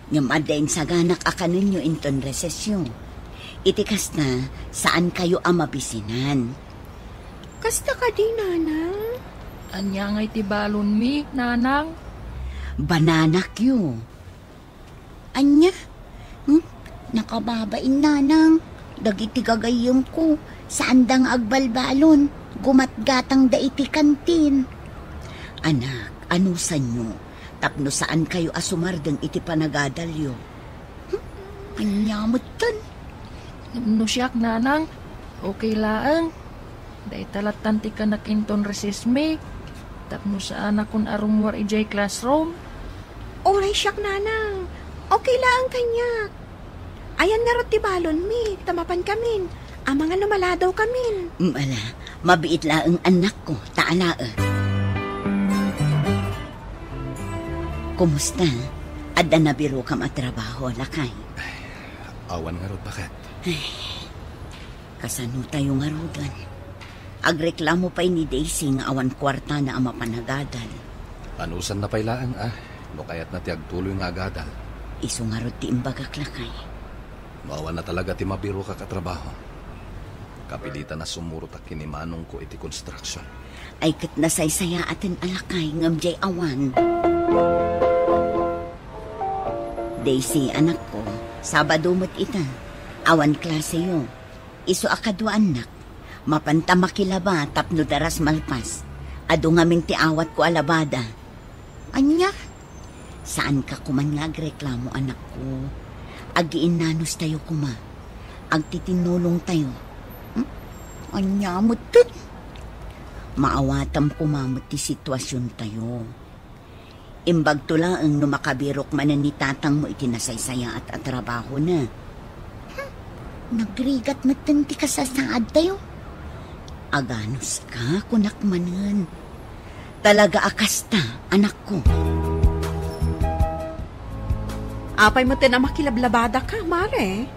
Ngem adda insaganak a kanenyo inton resesyo. Iti kasta, saankayo a mabisinan. Kasta kadi, Nanang? Ania ngay ti balonmi, Nanang? Bananakyo. Ania? Hmm? Nakababain, Nanang. Dagiti gagayyemko, saanda nga agbalbalon. Gumatgatangda iti kantin. Anak, anusanyo, tapno saankayo a sumardeng iti panagadalyo. Hmm? Ania metten? No siak, Nanang, okay laeng. Dayta lattan ti kanak inton recessmi, tapno saanakon a rummuar idiay classroom. Uray siak, nanang. Okay laeng kaniak. Ayan ngarud ti balonmi, ta mapankamin. Amangan no maladawkamin. Mm, ala, mabiit laeng, annakko, ta alaek. Kumusta? Adda nabirokam a trabaho, lakay? Awan ngarud, baket. Ay, kasano tayo ngaruden? Agreklamo pay ni Daisy nga awan kuartana a mapan agadal. Anusanna pay laeng, a, no kayatna ti agtuloy nga agadal. Isu ngarud ti imbagak, lakay. No awanna talaga ti mabirokak a trabaho, kapilitan a sumurotak ken ni manongko iti construction. Ay, ket nasaysayaaten a lakay ngem diay awan. Daisy, anakko, Sabado met ita. Awan klaseyo. Isu a kaduaannak, mapanta makilaba tapno daras malpas. Adu ngamin ti awatko a labada. Ania? Saanka koman nga agreklamo, anakko. Agiinnanos tayo koma. Agtitinnulong tayo. Hmm? Ania metten? Maawatam koma met ti situasion tayo. Imbagto laeng no makabirok manen ni tatangmo iti nasaysayaat a trabahona. Hmm, nagrigat metten ti kasasaad tayo. Aganos ka, kunak manen. Talaga a kasta, anakko. Apay metten a makilablabada ka, Mare?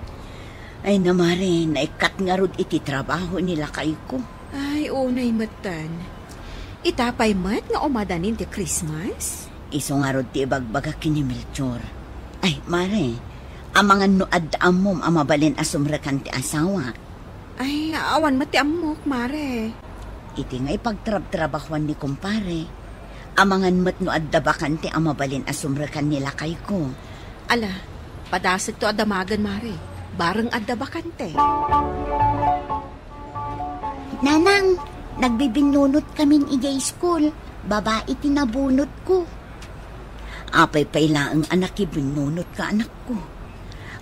Ay na, Mare, naikkat ngarud iti trabaho ni lakayko. Ay, unay metten. Ita pay met nga umadanin ti Christmas? Isu ngarud ti ibagbaga ken ni Melchor. Ay, Mare, amangan no adda ammom a mabalin a sumrekan ti asawak. Ay, awan met ti ammok, Mare. Iti nga ipagtrabtrabahuan ni kumpare, amangan met no adda bakante a mabalin a sumrekan ni lakayko. Ala, padasekto a damagen, Mare. Bareng adda bakante. Nanang, nagbibinnunot kamin idiay school. Babai ti nabunotko. Apay pay laeng a nakibinnunotka, anakko.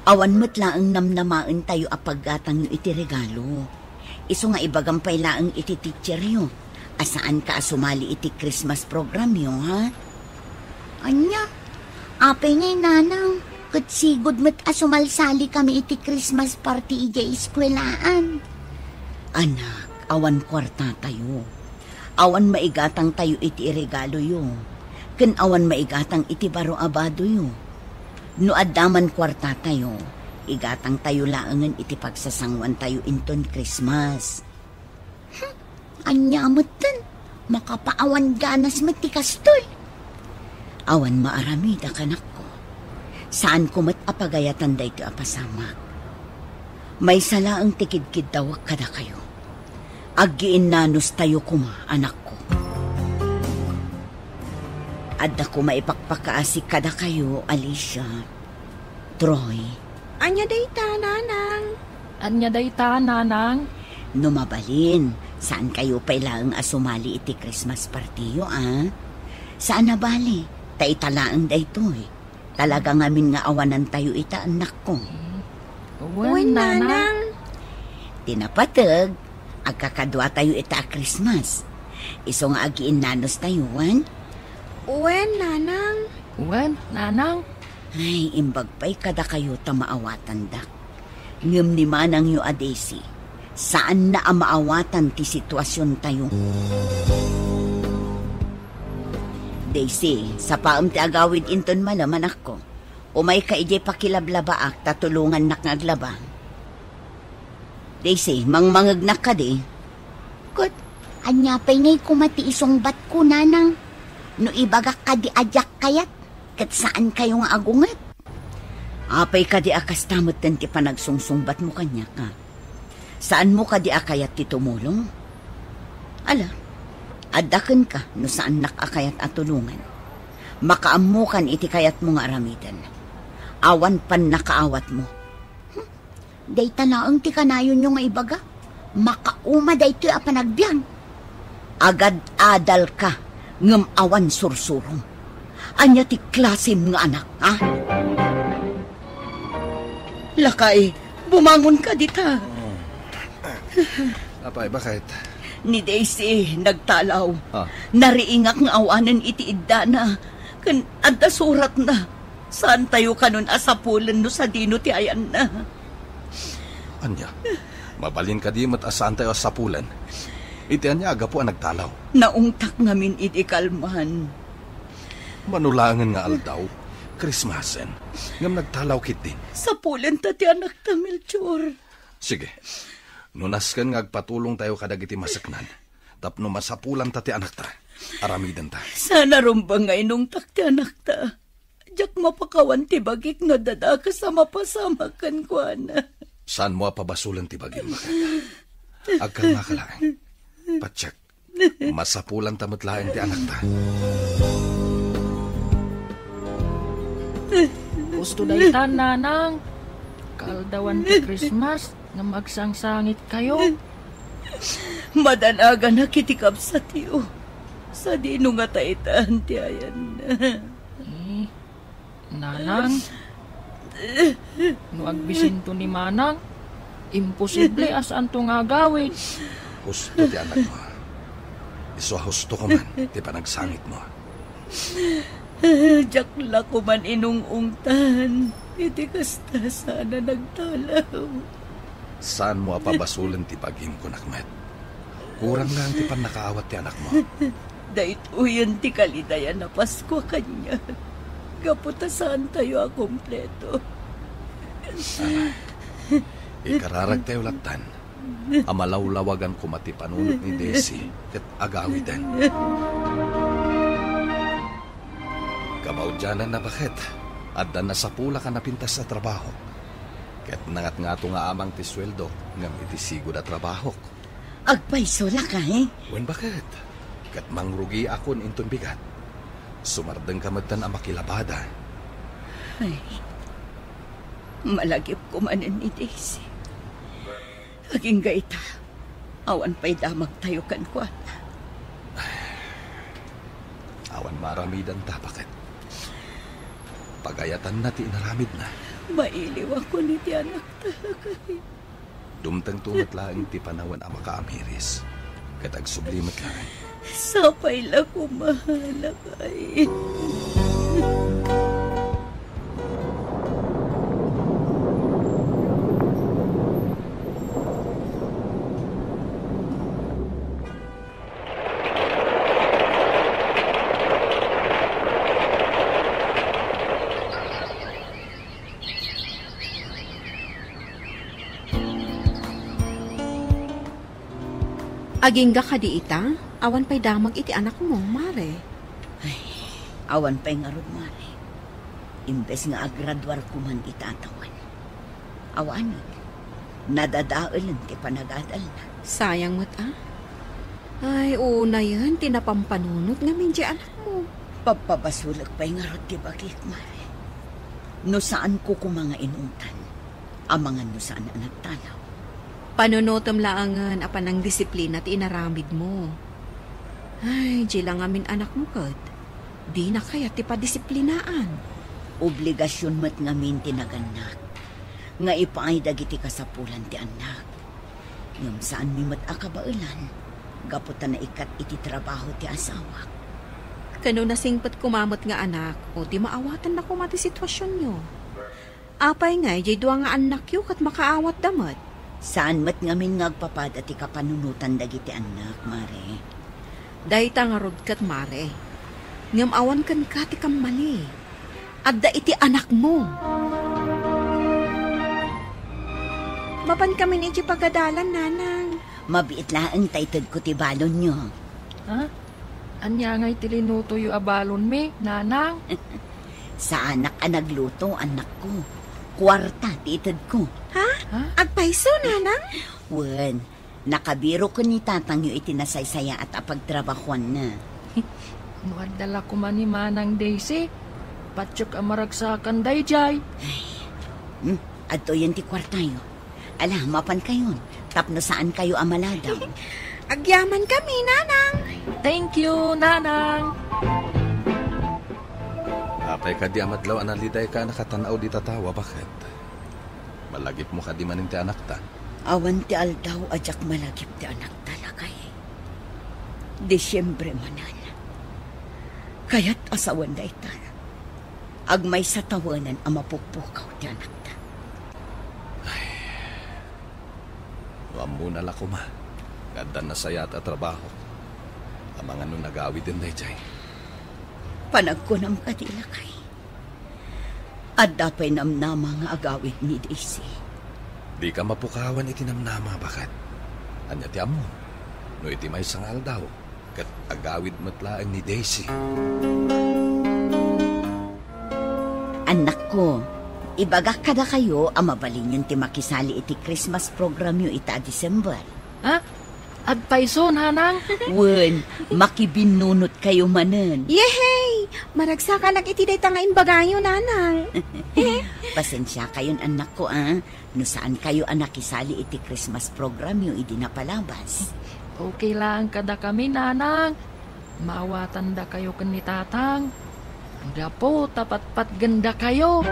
Awan met laeng namnamaentayo a paggatangyo iti regalo. Isu nga ibagam pay laeng iti teacheryo a saanka a sumali iti Christmas programyo, ha? Ania? Apay ngay, nanang, ket sigud met a sumalsali kami iti Christmas party idiay eskuelaan. Anak, awan kuartatayo. Awan maigatangtayo iti iregaloyo, ken awan maigatang iti baro a badoyo. No adda man kuartatayo, igatangtayo laengen iti pagsasanguantayo inton Christmas. Hmm, ania metten? Makapaawan ganas met ti kastoy. Awan maaramidak, anakko. Saanko met a pagayatan daytoy a pasamak. Maysa laeng ti kidkiddawek kadakayo. Aggiinnanos tayo koma, anakko. Adda koma ipakpakaasi kadakayo, Alicia. Troy. Ania dayta, nanang? Ania dayta, nanang? No mabalin, saankayo pay laeng a sumali iti Christmas partiyo, a? Saan a bale, ta ita laeng daytoy. Talaga ngamin nga awanantayo ita, annakko. Wen, nanang. Ti napateg, agkakaduatayo ita a Christmas. Isu nga agiinnanostayo, wen? Wen, nanang. Wen, nanang. Ay, imbag pay kadakayo ta maawatandak. Ngem ni manangyo a Daisy, saanna a maawatan ti situasiontayo. Daisy, sapaem ti agawid inton malem, anakko. Umayka idiay pakilablabaak ta tulongannak nga aglaba. Daisy, mangmangegnak kadi? Ket, ania pay ngay koma ti isungbatko, nanang? No ibagak kadi a diak kayat, ket saankayo nga agunget? Apay kadi a kasta metten ti panagsungsungbatmo kaniak, a? Saanmo kadi a kayat ti tumulong? Ala, adda kenka no saannak a kayat a tulongan. Makaammokan iti kayatmo nga aramiden. Awan pannakaawatmo. Hmm, dayta laeng ti kanayonyo nga ibaga. Makauma daytoy a panagbiag. Agad-adalka, ngem awan sursurom. Ania ti klasem nga anak, ha? Lakay, bumangonka dita. Oh. Apay, baket? Ni Daisy, nagtalaw. Ah. Nariingak nga awanen iti iddana. Ken adda suratna. Saantayo kanon a sapulen no sadino ti ayanna. Ania? Mabalin kadi met a saantayo a sapulen? Iti ania a gapu a nagtalaw? Naungtak ngamin idi kalman. Mano laengen nga aldaw, Krismasen, ngem nagtalaw ketdin. Sapulenta ti anakta, Melchor. Sige. No nasken nga agpatulongtayo kadagiti maseknan, tapno masapulanta ti anakta, aramidenta. Saan a rumbeng nga inungtak ti anakta. Diak mapakawan ti bagik nga dadakes a mapasamak kenkuana. Saanmo a pabasolen ti bagim, baket. Agkalmaka laeng. Patiek, masapulanta met laeng ti anakta. Husto daytan, nanang. Kaaldawan ti Christmas, ngem agsangsangitkayo. Madanaganak iti kabsatyo. Sadino nga taitan ti ayanna. Eh, Nanang, no agbisinto ni Manang, imposible a saanto nga agawid. Husto ti anakmo. Isu a husto koman ti panagsangitmo. Diak la koman inung-ungtan iti kasta saan a nagtalaw. Saanmo a pabasolen ti bagim, kunak met. Kurang laeng ti pannakaawat ti anakmo. Daytoyen ti kalidayan a Paskua kaniak. Gapu ta saantayo a kompleto. Ikararagtayo lattan a malawlawagan koma ti panunot ni Daisy ket agawiden. Kamaudiananna, baket, adda nasapulak a napintas a trabahok. Ket nangatngato nga amang ti sueldok ngem iti sigud a trabahok. Agpayso la kay? Wen, baket. Ket mangrugiakon inton bigat. Sumardengka metten a makilabada. Ay, malagipko manen ni Daisy. Agingga ita, awan pay damagtayo kenkuana. Awan maaramidanta, baket. Pagayatanna ti inaramidna. Mailiwakon iti anakta, lakay. Dumtengto met laeng ti panawen a makaamiris, ket agsubli met laeng. Sapay la koma, lakay. Agingga kadi ita? Awan pay damag iti anakmo, Mare. Ay, awan pay ngarud, Mare. Imbes nga agraduar koman ita a tawen. Awanen, nadadaelen ti panagadalna. Sayang met, a. Ay, unayen ti napampanunot ngamin diay anakmo. Pabpabasolek pay ngarud ti bagik, Mare. No saanko koma nga inungtan, amangan no saan a nagtalaw. Panunotem laengen a panangdisiplina ti inaramidmo. Ay, diay la ngamin anakmo ket dina kayat ti padisiplinaan. Obligasion met ngamin ti nagannak nga ipaay dagiti kasapulan ti annak. Ngem saanmi met a kabaelan gapu ta naikkat iti trabaho ti asawak. Ken no nasingpet koma met nga anak, o ti maawatanna koma ti situasionyo. Apay ngay, diay dua nga annakyo ket makaawatda met? Saan met ngamin nga agpapada ti kapanunotan dagiti annak, Mare. Dayta ngarud ket, Mare. Ngem awan kenka ti kammali. Adda iti anakmo. Mapankamin idiay pagadalan, Nanang. Mabiit laeng ta itedko ti balonyo. Ha? Ania ngay ti linutoyo a balonmi, Nanang? Saanak a nagluto, annakko. Kuarta ti itedko. Ha? Ha? Agpayso, Nanang? Wen, nakabirok ken ni tatangyo iti nasaysayaat a pagtrabahuanna. No adda la koma ni Manang Daisy, patiek a maragsakan daydiay. Ay. Hmm, adtoyen ti kuartayo. Ala, mapankayon, tapno saankayo a maladaw. Agyamankami, Nanang. Thank you, Nanang. Apay kadi a madlaw a nalidayka a nakatan-aw dita tawa, baket? Malagipmo kadi manen ti anakta? Awan ti aldaw a diak malagip ti anakta, lakay. Disiembre manen. Kayat a sawen dayta. Agmaysa tawenan a mapukpukaw ti anakta. No ammona la koma nga addan nasayaat a trabaho, amangan no nagawiden daydiay. Panagkunam kadi, lakay? Adda pay namnama nga agawid ni Daisy. Dika mapukawan iti namnama, baket. Ania ti ammom? No iti maysa nga aldaw, ket agawid met laeng ni Daisy. Annakko, ibagak kadakayo a mabalinyon ti makisali iti Christmas programyo ita a December. Ha? Agpayso, nanang? Wen, makibinnunotkayo manen. Yehey! Maragsakanak iti dayta nga imbagayo, nanang. Pasensiakayon, annakko, a. No saankayo a nakisali iti Christmas programyo idi napalabas. Okay laeng kadakami, nanang. Maawatandakayo ken ni tatang. Gapu ta patpatgendakayo.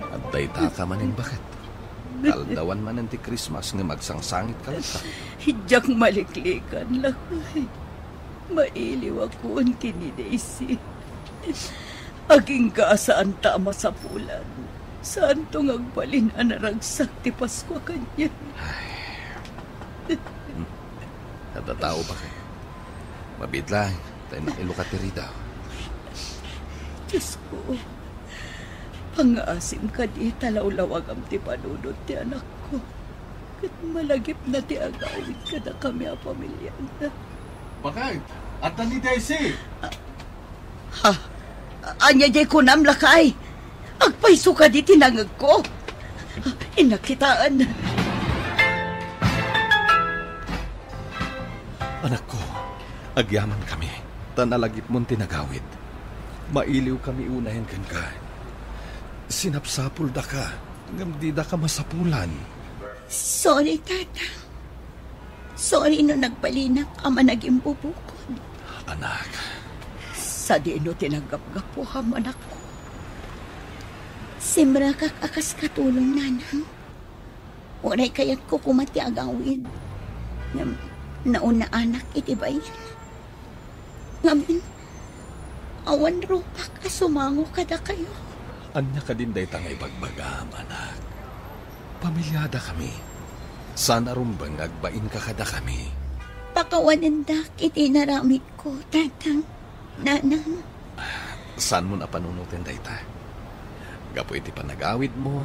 Adda itaka manen, baket. Kaaldawan manen ti Christmas ngem agsangsangitka latta. Diak maliklikan, lakay. Mailiwakon ken ni Daisy. Agingga a saanta a masapulan. Saanto nga agbalin a naragsak ti Paskua kaniak. Ay. Hmm. Adda tao, baket. Mabiit laeng, ta innak ilukat ti ridaw. Diosko, pangngaasim kadi ta lawlawagam ti panunot ti anakko. Ket malagipna ti agawid kadakami a pamiliana. Baket, adda ni Daisy! Ha? Ania diay kunam, lakay? Agpayso kadi ti nangegko? Innak kitaen. Anakko, agyamankami, ta nalagipmon ti nagawid. Mailiwkami unayen kenka. Sinapsapuldaka, ngem didaka masapulan. Sorry, Tata. Sorry no nagbalinak a managimbubukod. Anak. Sadino ti naggapgapuam, anakko? Simrekak a kas katulong, nanang. Uray kayatko koma ti agawid. Ngem, naunaanak iti bain. Ngamin, awan rupak a sumango kadakayo. Ania kadin dayta nga ibagbagam, anak? Pamiliadakami. Saan a rumbeng nga agbainka kadakami. Pakawanendak iti inaramidko, Tatang, Nanang. Saanmon a panunoten dayta. Gapu iti panagawidmo,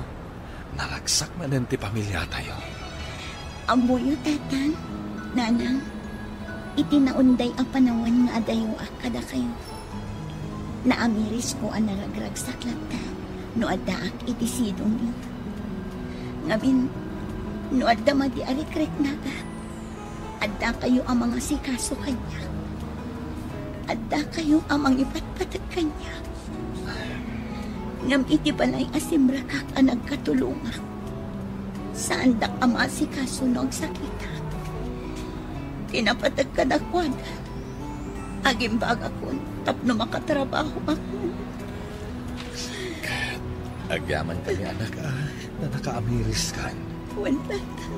naragsak manen ti pamiliatayo. Ammoyo, Tatang, Nanang, iti naunday a panawen nga adayoak kadakayo, naamirisko a naragragsak latta no addaak iti sidongyo. Ngamin, no adda madi a rikriknakak, addakayo a mangasikaso kaniak. Addakayo a mangipatpateg kaniak. Ngem iti balay a simrekak a nagkatulongak, saandak a maasikaso no agsakitak. Ti napateg kadakuada, agimbagakon tapno makatrabahoakon. Ket agyamankami, anak, a, ta nakaamiriskan. Wen, Tata.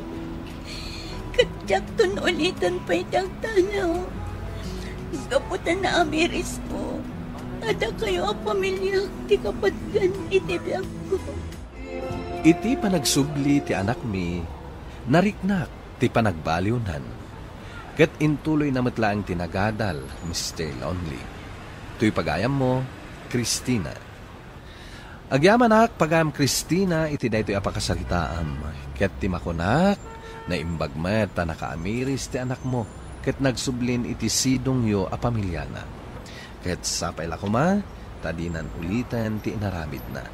Ket diakton uliten pay ti agtanaw. Gapu ta naamirisko, adakayo a pamiliak ti kapatgan iti biagko. Iti panagsubli ti anakmi, nariknak ti panagbaliwnan. Ket intuloyna met laeng ti nagadal, Mister Lonely. Toy pagayammo, Christina. Agyamanak, pagayam Christina, iti daytoy a pakasaritaam. Ket ti makunak, naimbag met ta nakaamiris ti anakmo, ket nagsublin iti sidongyo a pamiliana. Ket sapay la koma, ta dinan uliten ti inaramidna.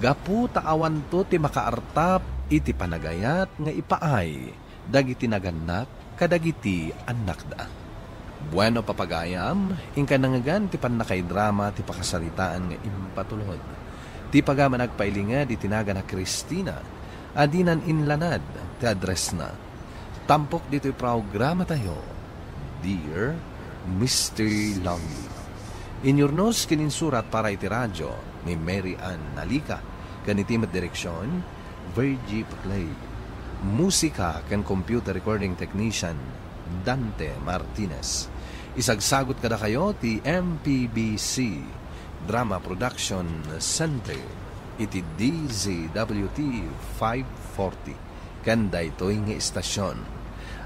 Gapu ta awanto ti makaartap iti panagayat nga ipaay dagiti nagannak kadagiti annakda. Bueno, papagayam, inka nangngegan ti pannakaidrama ti pakasaritaan nga impatulod. Ti pagayam a nagpailinged iti nagan a Christina, a dinan inlanad ti addressna. Tampok ditoy programatayo, Dear Mister Lonely. Inyurnos ken insurat para iti radio ni Mary Ann Nalica, ken iti met direksion, Virgie Paclay. Musika ken computer recording technician, Dante Martinez. Isagsagut kadakayo ti M P B C Drama Production Center iti D Z W T five forty ken daytoy nga istasion.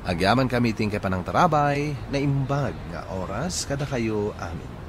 Agyamankami ti inkay panangtarabay, naimbag nga oras kadakayo amin.